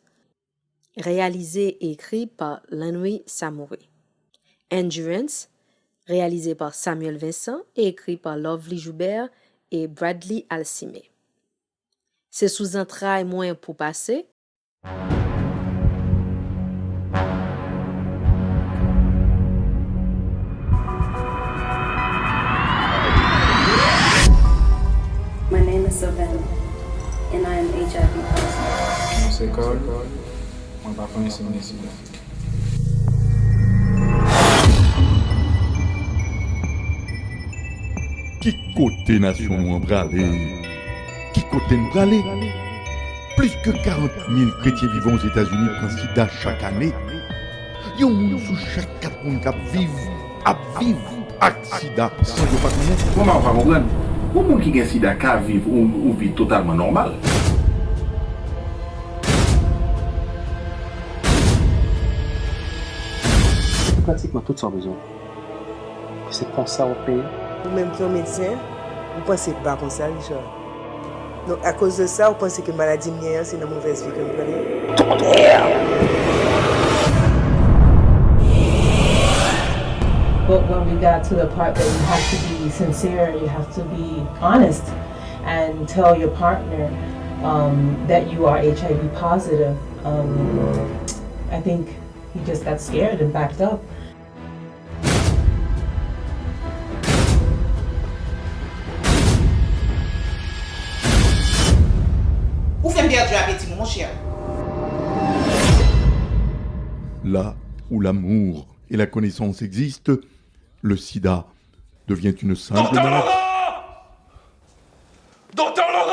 reyalize e ekri pa Lanwy Samoury. Endurance, reyalize pa Samuel Vincent e ekri pa Lovely Joubert e Bradley Alcimé. Se sou zantray mwen pou pase. My name is Savannah, and I am H I V positive. Mwen se Carl, mwen pa konnen si mwen sida. Ki kote nasyon nou an prale? Ki kote n prale? Plis ke karant mil kretyen vivan Ozetazini pran sida chak ane. Yon moun sou chak kat moun k ap viv, ap viv ak sida san yo pa konnen. Kòman ou pa konprann? Yon moun ki gen sida ka viv yon, yon vi totalman nòmal. Pratikman tout sa w bezwen. Se konsa w ap peye. Ou menm ki yon medsen, ou panse pa konsa, Richard? Donk, akoz de sa, ou panse ke maladi m genyen an, se nan movèz vi ke m pran li? Kontrè! But when we got to the part that you have to be sincere, you have to be honest and tell your partner um, that you are H I V positive, um, I think he just got scared and backed up. Ou fè m pèdi apeti mwen, monchè. Là où l'amour et la connaissance existent, le sida devient une simple maladie. Docteur Laurent!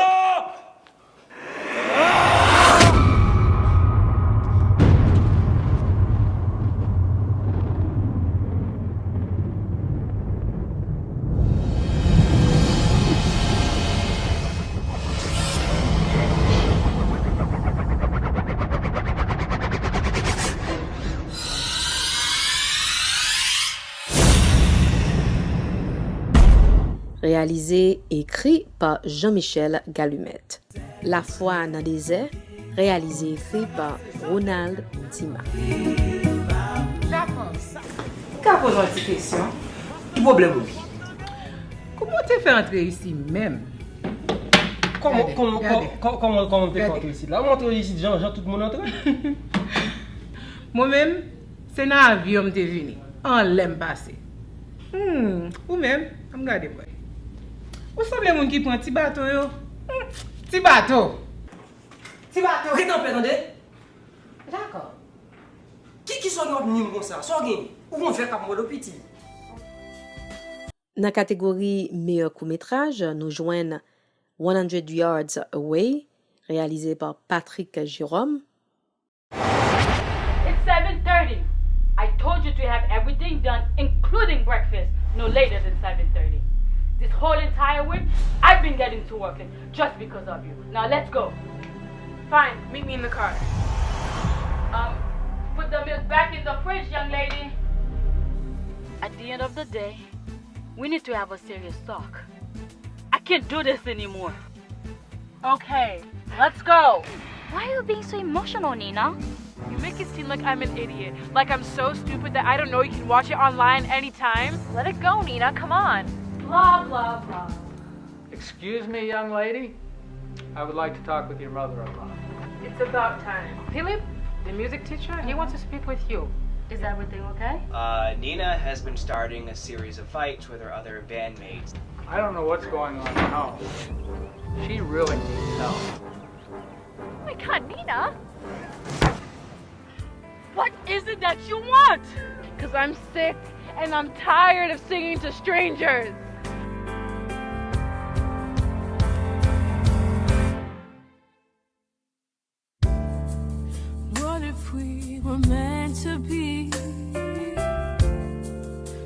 Reyalize, ekri pa Jean Michel Galumet. Lafwa nan dezè, reyalize, ekri pa Ronald Dumas. Japon. M ka poze yon ti kesyon? Ki pwoblèm ou gen? Kouman w te fè antre isi menm? Kòman kòman kòman kòman m te fè antre isit la? M antre isit jan jan tout moun antre. Mwen menm, se nan avyon m te vini. Anlè m pase. Hmm, ou menm, ann gade m wè. Ou sanble moun ki pran ti bato yo. Hmm, ti bato! Ti bato! Rete anpè tande! Dakò. Ki ki sòt w ap ni m konsa? Sa w genyen? Ou gon vè k ap mòde w piti. Nan kategori meyè koutmetraj, nou jwenn One Hundred Yards Away, reyalize pa Patrick Jérôme. It's seven thirty. I told you to have everything done, including breakfast, no later than seven thirty. This whole entire week, I've been getting to work late just because of you. Now let's go. Fine, meet me in the car. Um, put the milk back in the fridge, young lady. At the end of the day, we need to have a serious talk. I can't do this anymore. Okay, let's go. Why are you being so emotional, Nina? You make it seem like I'm an idiot, like I'm so stupid that I don't know you can watch it online anytime. Let it go, Nina, come on. Blah, blah, blah. Excuse me, young lady. I would like to talk with your mother-in-law. It's about time. Philip, the music teacher, he wants to speak with you. Is everything okay? Uh, Nina has been starting a series of fights with her other bandmates. I don't know what's going on at home. She really needs help. Oh my god, Nina! What is it that you want? Because I'm sick and I'm tired of singing to strangers. What if we were meant to be?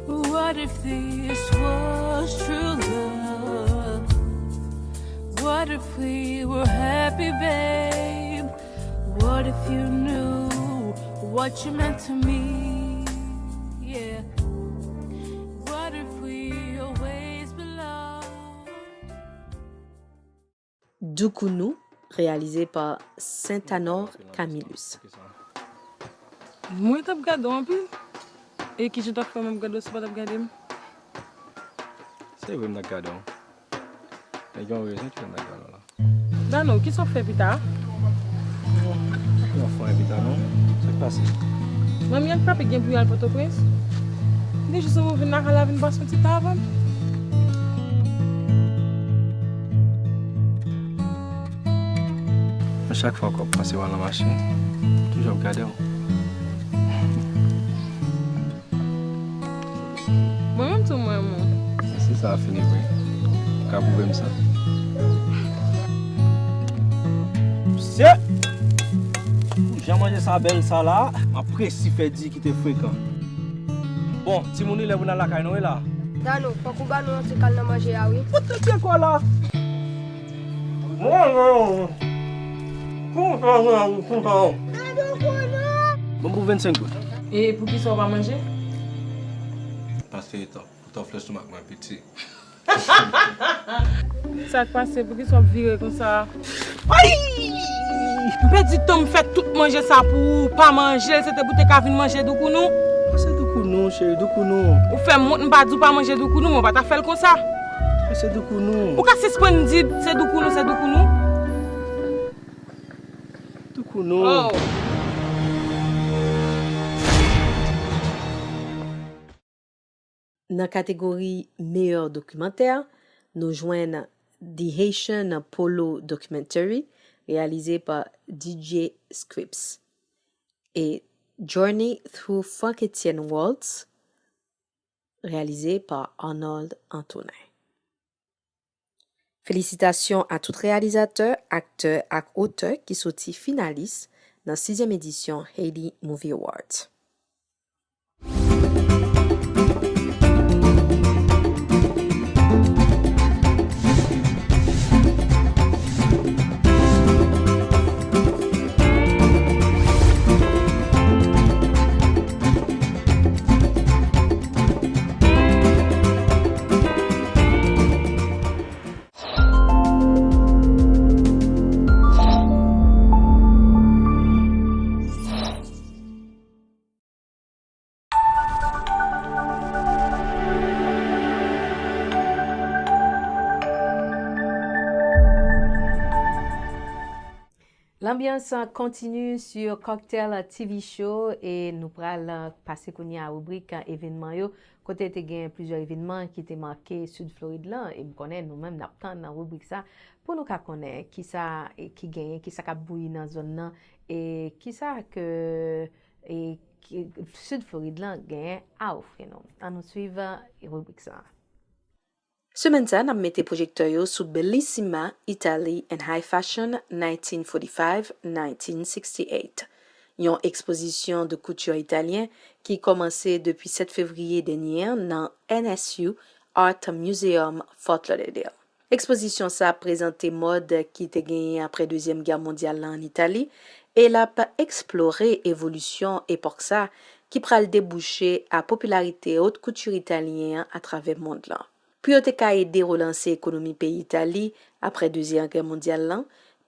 What if this was true love? What if we were happy, babe? What if you knew what you meant to me? Yeah. What if we always belong? Doukounou, reyalize pa Saint-Anor Camillus. Mwen t ap gade w anpil. E kijan w t ap fè m ap gade w si w pa t ap gade m? Se vre m t ap gade w. Men gen yon rezon ki fè m t ap gade w la. Dano, kisa w fè pita a? Yon fwa envite non. Sa k pase? Manmi ak papi gen pou y al Pòtoprens. Li jis anvo vin lakay la vin pase yon ti tan avè m. A chak fwa ke w ap panse w al nan mache, m toujou ap gade w. Mwen menm tou m renmen w. Si sa a fini vre, ou ka pwouve m sa? Mesye! Pou jan manje sa bèl sa la, m ap resi fè di ki te frekan. Bon, timoun, li lè pou n al lakay nou, wi la. Dano, fòk ou ba nou yon ti kal nan manje a, wi. Ou te fè kwa la? Mwen, mwen, mwen. Konsa, mwen, konsa. Bon, pou vennsenk goud. E poukisa w pa manje? Paske tan, tan flè stomak mwen piti. Sa k pase? Poukisa w ap vire konsa? Ay! M pèdi tan m fè tout manje sa pou ou, pa manje l, se te pou te ka vin manje doukounou. Pase doukounou, cheri, doukounou. Ou fè m wont, m pa di w pa manje doukounou, men w pa ta fè l konsa. Pase doukounou. Ou ka sispann di se doukounou, se doukounou. Doukounou. Oh. Nan kategori meyè dokimantè, nou jwenn The Haitian Polo Documentary, reyalize pa D J Scripps, e Journey Through Franck-Étienne Waltz, reyalize pa Arnold Antonin. Felisitasyon a tout reyalizatè, aktè ak otè ki soti finalis nan sizyèm edisyon Haiti Movie Awards. Lanbyans kontini sou Cocktail T V Show e nou pral pase kounye a ribrik evenman yo, kote te gen plizyè evenman ki te make Sid Florid lan, e m konnen nou menm n ap tann nan ribrik sa pou nou ka konnen kisa, e, ki genyen, kisa k ap bouyi nan zòn nan, e kisa ke, e, ki, Sid Florid lan genyen a ofri nou. Ann nou swiv, e, ribrik sa. Semèn sa, n ap mete pwojektè yo sou Bellissima, Italy and High Fashion nineteen forty-five nineteen sixty-eight, yon ekspozisyon de kouti italyen ki kòmanse depi sèt fevriye dènye an nan N S U Art Museum, Fort Lauderdale. Ekspozisyon sa prezante mòd ki te genyen apre Dezyèm Gè Mondyal la ann Itali, e l ap eksplore evolisyon epòk sa ki pral debouche a popilarite haute couture italyen an atravè mond lan. Pou yo te ka ede relanse ekonomi peyi Itali apre Dezyèm Gè Mondyal lan,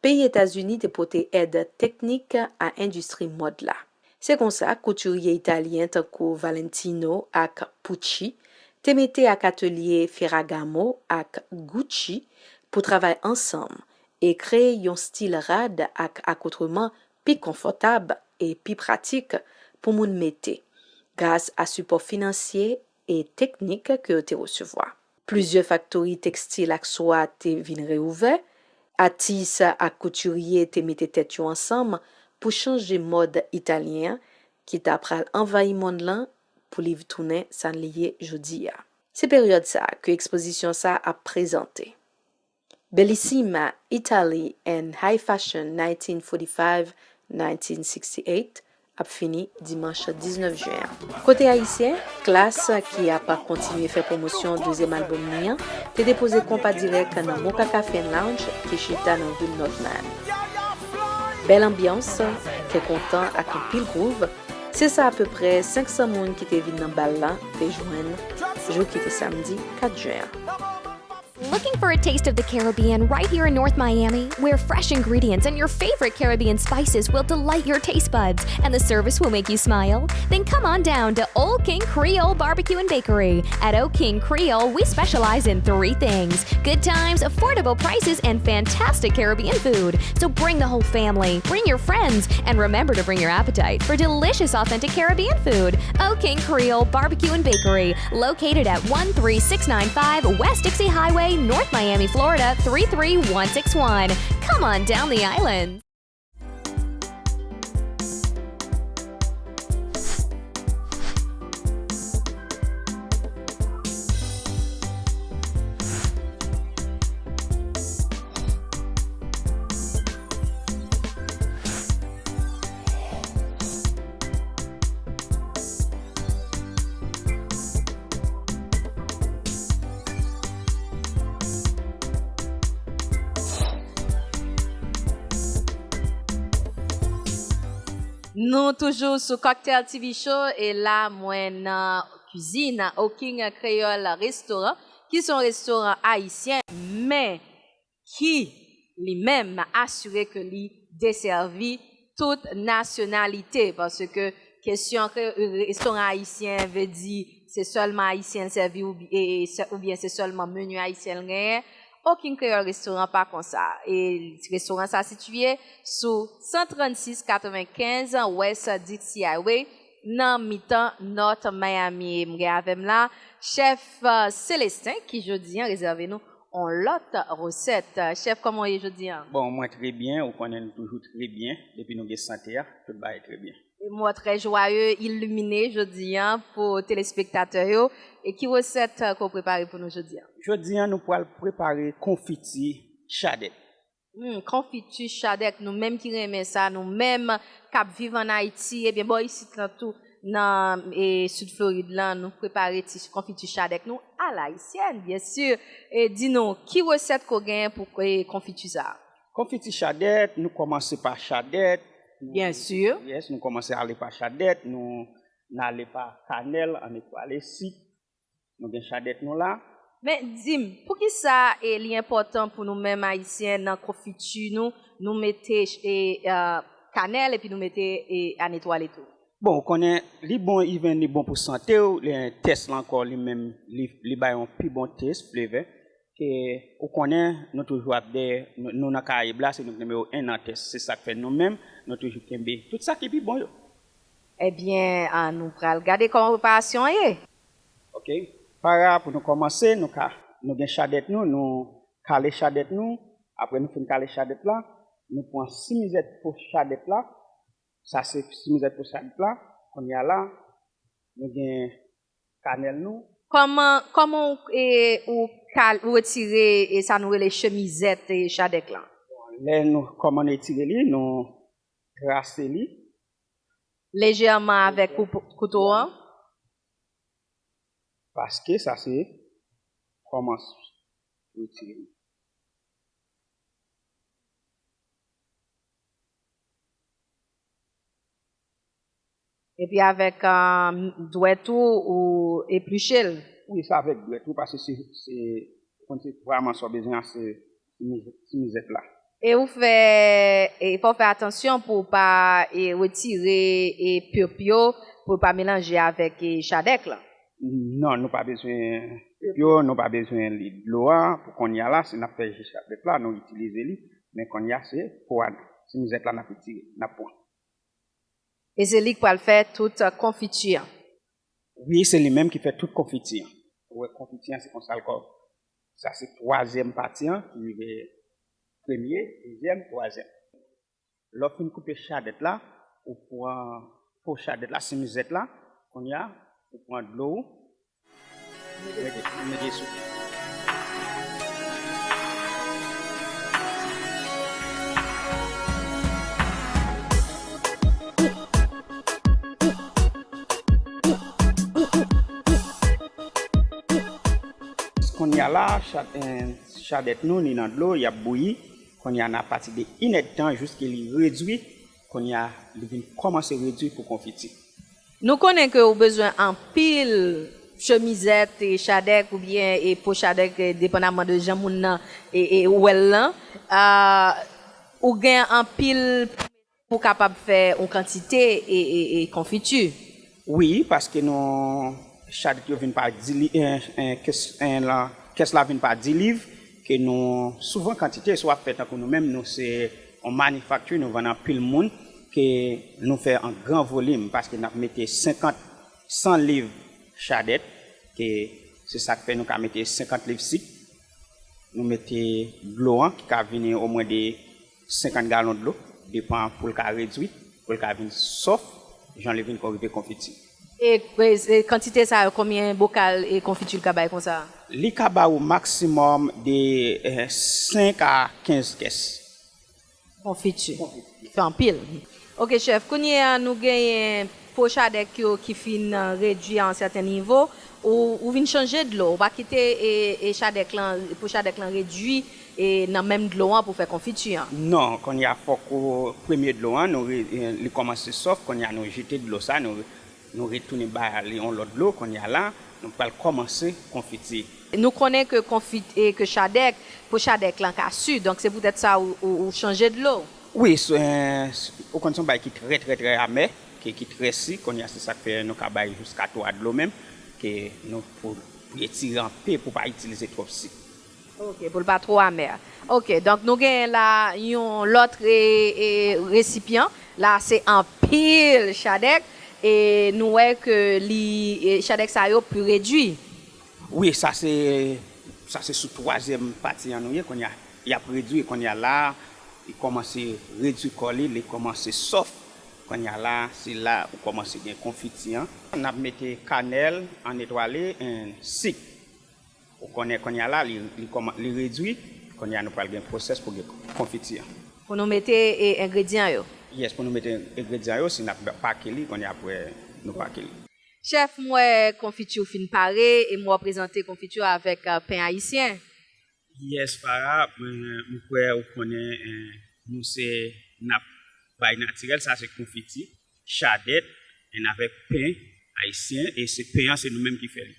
peyi Etazini te pote èd teknik a endistri mòd la. Se konsa, koutirye italyen tankou Valentino ak Pucci te mete ak atelye Ferragamo ak Gucci pou travay ansanm e kreye yon stil rad ak akotreman pi konfòtab e pi pratik pou moun mete, gras a sipò finansye e teknik ke yo te resevwa. Plizyè faktori tekstil ak swa te vin reouvè. Atis ak koutirye te mete tèt yo ansanm pou chanje mòd italyen an ki ta pral anvayi mond lan pou li tounen sa li ye jodi a. Se peryòd sa a ke ekspozisyon sa a ap prezante. Bellissima, Italy and High Fashion nineteen forty-five nineteen sixty-eight ap fini dimanch diznèf jen an. Kote ayisyen, Klass, ki ap kontinye fè pwomosyon dezyèm albòm li an, te depoze konpa dirèk nan Mocha Cafe and Lounge ki chita nan vil North Miami. Bèl anbyans, kè kontan ak anpil groove, se sa apeprè senk san moun ki te vin nan bal la te jwenn jou ki te samdi kat jen an. Looking for a taste of the Caribbean right here in North Miami, where fresh ingredients and your favorite Caribbean spices will delight your taste buds and the service will make you smile? Then come on down to Old King Creole Barbecue and Bakery. At Old King Creole, we specialize in three things: good times, affordable prices, and fantastic Caribbean food. So bring the whole family, bring your friends, and remember to bring your appetite for delicious, authentic Caribbean food. Old King Creole Barbecue and Bakery, located at one three six nine five West Dixie Highway, North Miami, Florida three three one six one. Come on down the island. Nou toujou sou Cocktail T V Show e la mwen nan kizin Oking Kreyòl Restoran ki se yon restoran ayisyen, men ki li menm asire ke li desèvi tout nasyonalite, paske Kesyon ke, e, restoran ayisyen vle di se sèlman ayisyen l sèvi oubyen, e, e, sè-, oubyen se sèlman meni ayisyen l genyen. Okenn kreyòl restoran pa konsa. E restoran sa sitiye sou san trannsis katrevenkenz West Dixie Highway, nan mitan North Miami. E m gen avè m la chèf, e, Célestin, ki jodi a rezève nou on lòt resèt. Chèf, kòman w ye jodi a? Bon, mwen trè byen, ou konnen nou toujou trè byen, depi nou gen sante a, tout bagay trè byen. E m wè w trè jwaye, ilimine jodi a pou telespektatè yo. E ki resèt, e, ke w prepare pou nou jodi a? Jodi a, nou pral prepare konfiti chadèt. Hmm, konfiti chadèk, nou menm ki renmen sa, nou menm k ap viv ann Ayiti, ebyen, bò isit lan tou, nan, e, Sid Florid lan, nou prepare ti konfiti chadèk nou alayisyèn, byen si. E di nou, ki resèt ke w genyen pou, e, konfiti sa a? Konfiti chadèt, nou kòmanse pa chadèt. Byen si. Yes, nou kòmanse ale pa chadèt, nou, n ale pa kanèl, an etwale sik. Nou gen chadèt nou la. Men, di m, poukisa, e, li enpòtan pou nou menm ayisyen nan konfiti nou, nou mete, e, e, kanèl epi nou mete, e, anetwale tou? Bon, ou konnen, li bon, even li bon pou sante w, li, tès la ankò, li menm, li, li bay yon pi bon tès, flavor, ke ou konnen, nou toujou ap dèyè, nou, nou nan Karayib la, se nou k nimewo en nan tès. Se sa k fè nou menm, nou toujou kenbe tout sa ki pi bon yo. Ebyen, an nou pral gade kòman preparasyon an ye. Ok. Para, pou nou kòmanse, nou ka, nou gen chadèt nou, nou kale chadèt nou. Apre nou fin kale chadèt la, nou pran simizèt po chadèt la. Sa se simizèt po chadèt la. Kounye a la, nou gen kanèl nou. Kòman, kòman w, e, ou kal-, ou retire, e, sa nou rele chemizèt, e, chadèk lan? Bon, lè nou, kòman nou retire li, nou trase li. Lejèman avèk koup-, kouto an. Paske sa se kòman retire li. Epi avèk, um, dwèt ou, ou epliche l. Wi, se avèk dwèt ou, paske se, se, ou konn se vrèman sa w bezwen an, se ti miz-, ti mizèt la. E ou fè, e fò w fè atansyon pou w pa, e, retire, e, pulp yo, pou l pa melanje avèk, e, chadèk lan. Non, nou pa bezwen pulp yo, nou pa bezwen li dlo a. Pou kounye a la, si n ap fè ji chadèk la, nou itilize li. Men kounye a, se po a, ti mizèt la n ap retire, n ap pran. E se li k pral fè tout, e, konfiti an. Wi, se li menm ki fè tout konfiti an. Ou wè konfiti an, se konsa l kò. Sa se twazyèm pati an, ki rive premye, dezyèm, twazyèm. Lè w fin koupe chadèt la, ou pran po chadèt la, simizèt la, kounye a, ou pran dlo ou, mete, mete sou. Kounye a la, cha-, eh, chadèt nou, li nan dlo, y ap bouyi. Kounye a, nan apati de inèdtan, jiske li redwi, kounye a, li vin kòmanse redwi pou konfiti. Nou konnen ke ou bezwen anpil chemizèt, e, chadèk oubyen, e, po chadèk, e, depandaman de jan moun nan, e, e, wè l lan. A, ou gen anpil pou kapab fè yon kantite, e, e, e, konfiti. Wi, paske nou, chadèt yo vin pa dili-, e, e, kès, e, la, kès la vin pa diliv, ke nou, souvan kantite, si w ap fè tankou nou menm, nou se yon manifakti, nou vann anpil moun, ke nou fè an gran volim, paske n ap mete senkant, san liv chadèt, ke se sa k fè nou ka mete senkant liv sik, nou mete dlo an, ki ka vini omwen de senkant galon dlo, depan pou l ka redwi, pou l ka vin sòf, jan li vin kon rive konfiti. E, e, e kantite sa yo, konbyen bokal e konfiti l ka bay konsa? Li ka ba ou maksimòm de, eh, senk a kenz kès. Konfiti. Konfiti. Fè anpil. Ok, chèf, kounye a nou genyen po chadèk yo ki fin, eh, redwi a yon sèten nivo, ou, ou vin chanje dlo, ou pa kite, e, e chadèk lan, po chadèk lan redwi, e nan menm dlo an pou fè konfiti an. Non, kounye a fòk ou, premye dlo an, nou re-, eh, li kòmanse sòf, kounye a nou jete dlo sa, nou, nou retounen ba li yon lòt dlo, kounye a la, nou pral kòmanse konfiti. Nou konnen ke konfit-, e ke chadèk, po chadèk lan ka si, donk se poutèt sa ou, ou, ou chanje dlo. Wi, s-, eh, s-, ou konn se yon bagay ki trè, trè, trè amè. Ke ki trè sik, kounye a se sa k fè nou ka bay jiska twa dlo menm, ke nou pou, pou etire anpe, pou pa itilize twòp sik. Ok, pou l pa twò amè. Ok, donk nou genyen la yon lòt e, e, resipyan. La se anpil chadèk e nou wè ke li e, chadèk sa yo pi redwi. Wi, sa se sa se sou twazyèm pati an nou ye kounye a. Y ap redwi kounye a la, li kòmanse redwi kò li, li kòmanse sòf. Kounye a la, se la ou kòmanse gen konfiti an. N ap mete kanèl an etwale and sik. Ou konnen kounye a la, li, li, kòman, li redwi. Kounye a nou pral gen pwosès pou gen konfiti an. Pou nou mete e, engredyan yo. Yes, pou nou mete engredyan yo, si n ap pake li, kounye a apre nou pake li. Chèf, m wè konfiti w fin pare e m wè w prezante konfiti w avèk pen ayisyen. Yes, Farah, mwen, m kwè ou konnen eh, nou se n ap bay natirèl, sa se konfiti, chadèt, and avèk pen ayisyen, e se pen an, se nou menm ki fè li.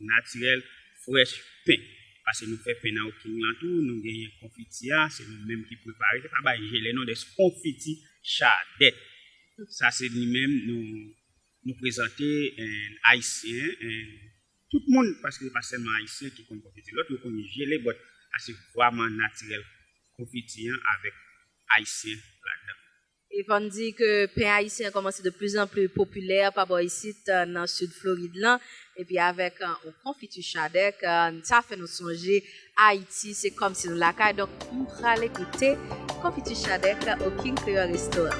Natirèl, fresh pen. Paske nou fè pen nan Oking lan tou, nou genyen konfiti a, se nou menm ki prepare. Se pa bay jele non, des konfiti chadèt. Sa se li menm nou, nou prezante en ayisyen, en tout moun, paske se pa sèlman ayisyen ki konn konfiti. Lòt yo konn jele, but sa se vrèman natirèl konfiti an avèk ayisyen ladan. E fò n di ke pen ayisyen an kòmanse de plus en plus popilè pa bò isit nan sid Florid lan. Epi avèk yon konfiti chadèk, sa fè nou sonje Ayiti, se kòmsi nou lakay. Donk, m prale goute konfiti chadèk Oking Creole Restaurant.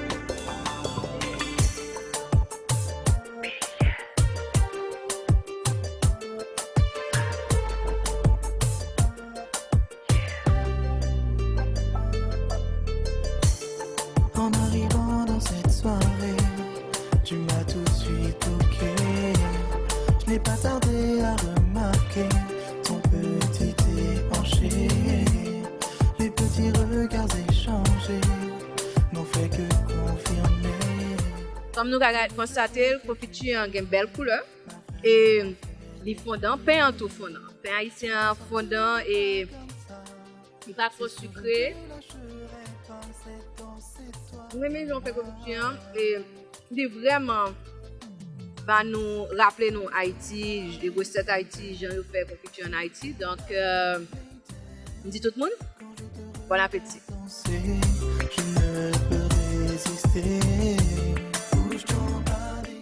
En arrivant dans cette soirée, tu m'as tout de suite toqué. Je n'ai pas tardé à remarquer ton petit déhanché. Les petits regards échangés n'ont fait que confirmer. Kòm nou ka konstate, konfiti an gen bèl koulè e li fondan, pen an tou fondan. Pen ayisyen an fondan e li pa twò sikre. Mwen renmen jan w fè konfiti an e li vrèman ba nou, raple nou Ayiti, resèt Ayiti, jan yo fè konfiti an Ayiti. Donk, euh, m di tout moun, bon apeti. Je ne peux résister. Bouge ton body.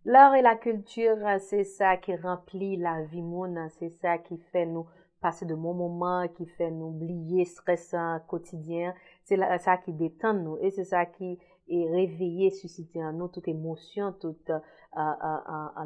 L'art et la culture, se sa ki ranpli lavi moun, se sa ki fè nou pase de bon moman, ki fè nou bliye strès kotidyen, se sa ki detann nou e se sa ki e reveye, sisite an nou tout emosyon, tout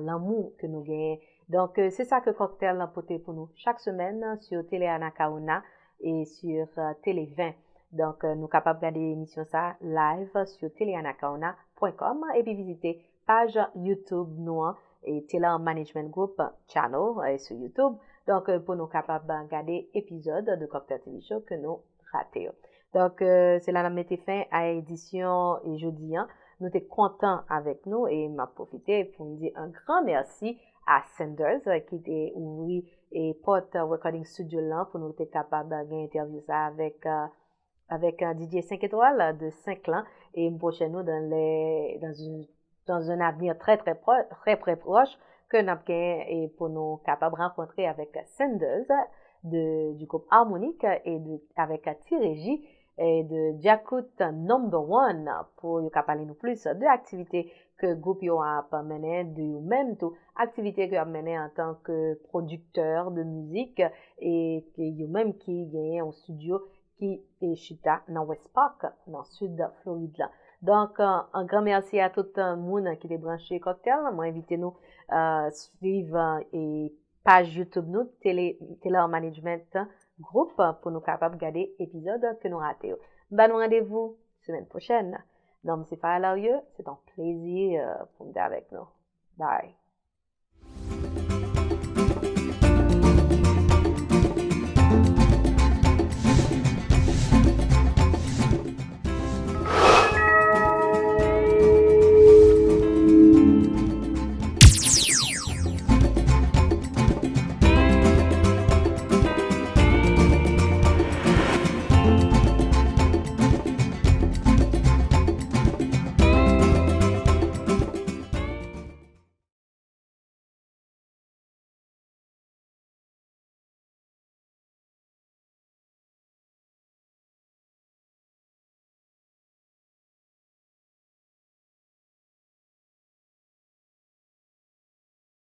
lanmou ke nou genyen. Donk, se sa ke Cocktail lan pote pou nou chak semèn sur Tele Anacaona e sur Tele ven. Donk, nou kapab gade emisyon sa live sur tele anacaona point com epi vizite paj YouTube nou an, e Taylor Management Group Channel e sou YouTube. Donk, pou nou kapab gade epizòd de Cocktail T V Show ke nou rate yo. Donk, se la n ap mete fen a edisyon jodi an. Nou te kontan avèk nou e m ap pwofite pou m di an gran mèsi a Sanders ki te ouvri e pòt recording studio lan pou nou te kapab gen entèvyou sa avèk avèk DJ senk etwal de senk lan e m pwochè nou dans les dans une dans un avenir très très proche, très très proche ke n ap gen e pou nou kapab rankontre avèk Sanders de, du groupe Harmonik e de, avèk Ti Reji e de Djakout Number One pou yo ka pale nou plis de aktivite ke gwoup yo ap mennen, de yo menm tou aktivite ke yo ap mennen antan ke pwodiktè de mizik e ke yo menm ki genyen yon studio ki chita nan West Park, nan sid Florid la. Donk, an gran mèsi a tout moun ki te branche Cocktail. Mwen envite nou swiv e paj YouTube nou, Tele, Taylor Management Group, pou nou kapab gade epizòd ke nou rate yo. M ba nou randevou semèn pwochèn. Non, m se Farah Larieux, c'est un plaisir pou m te avèk nou. Bye.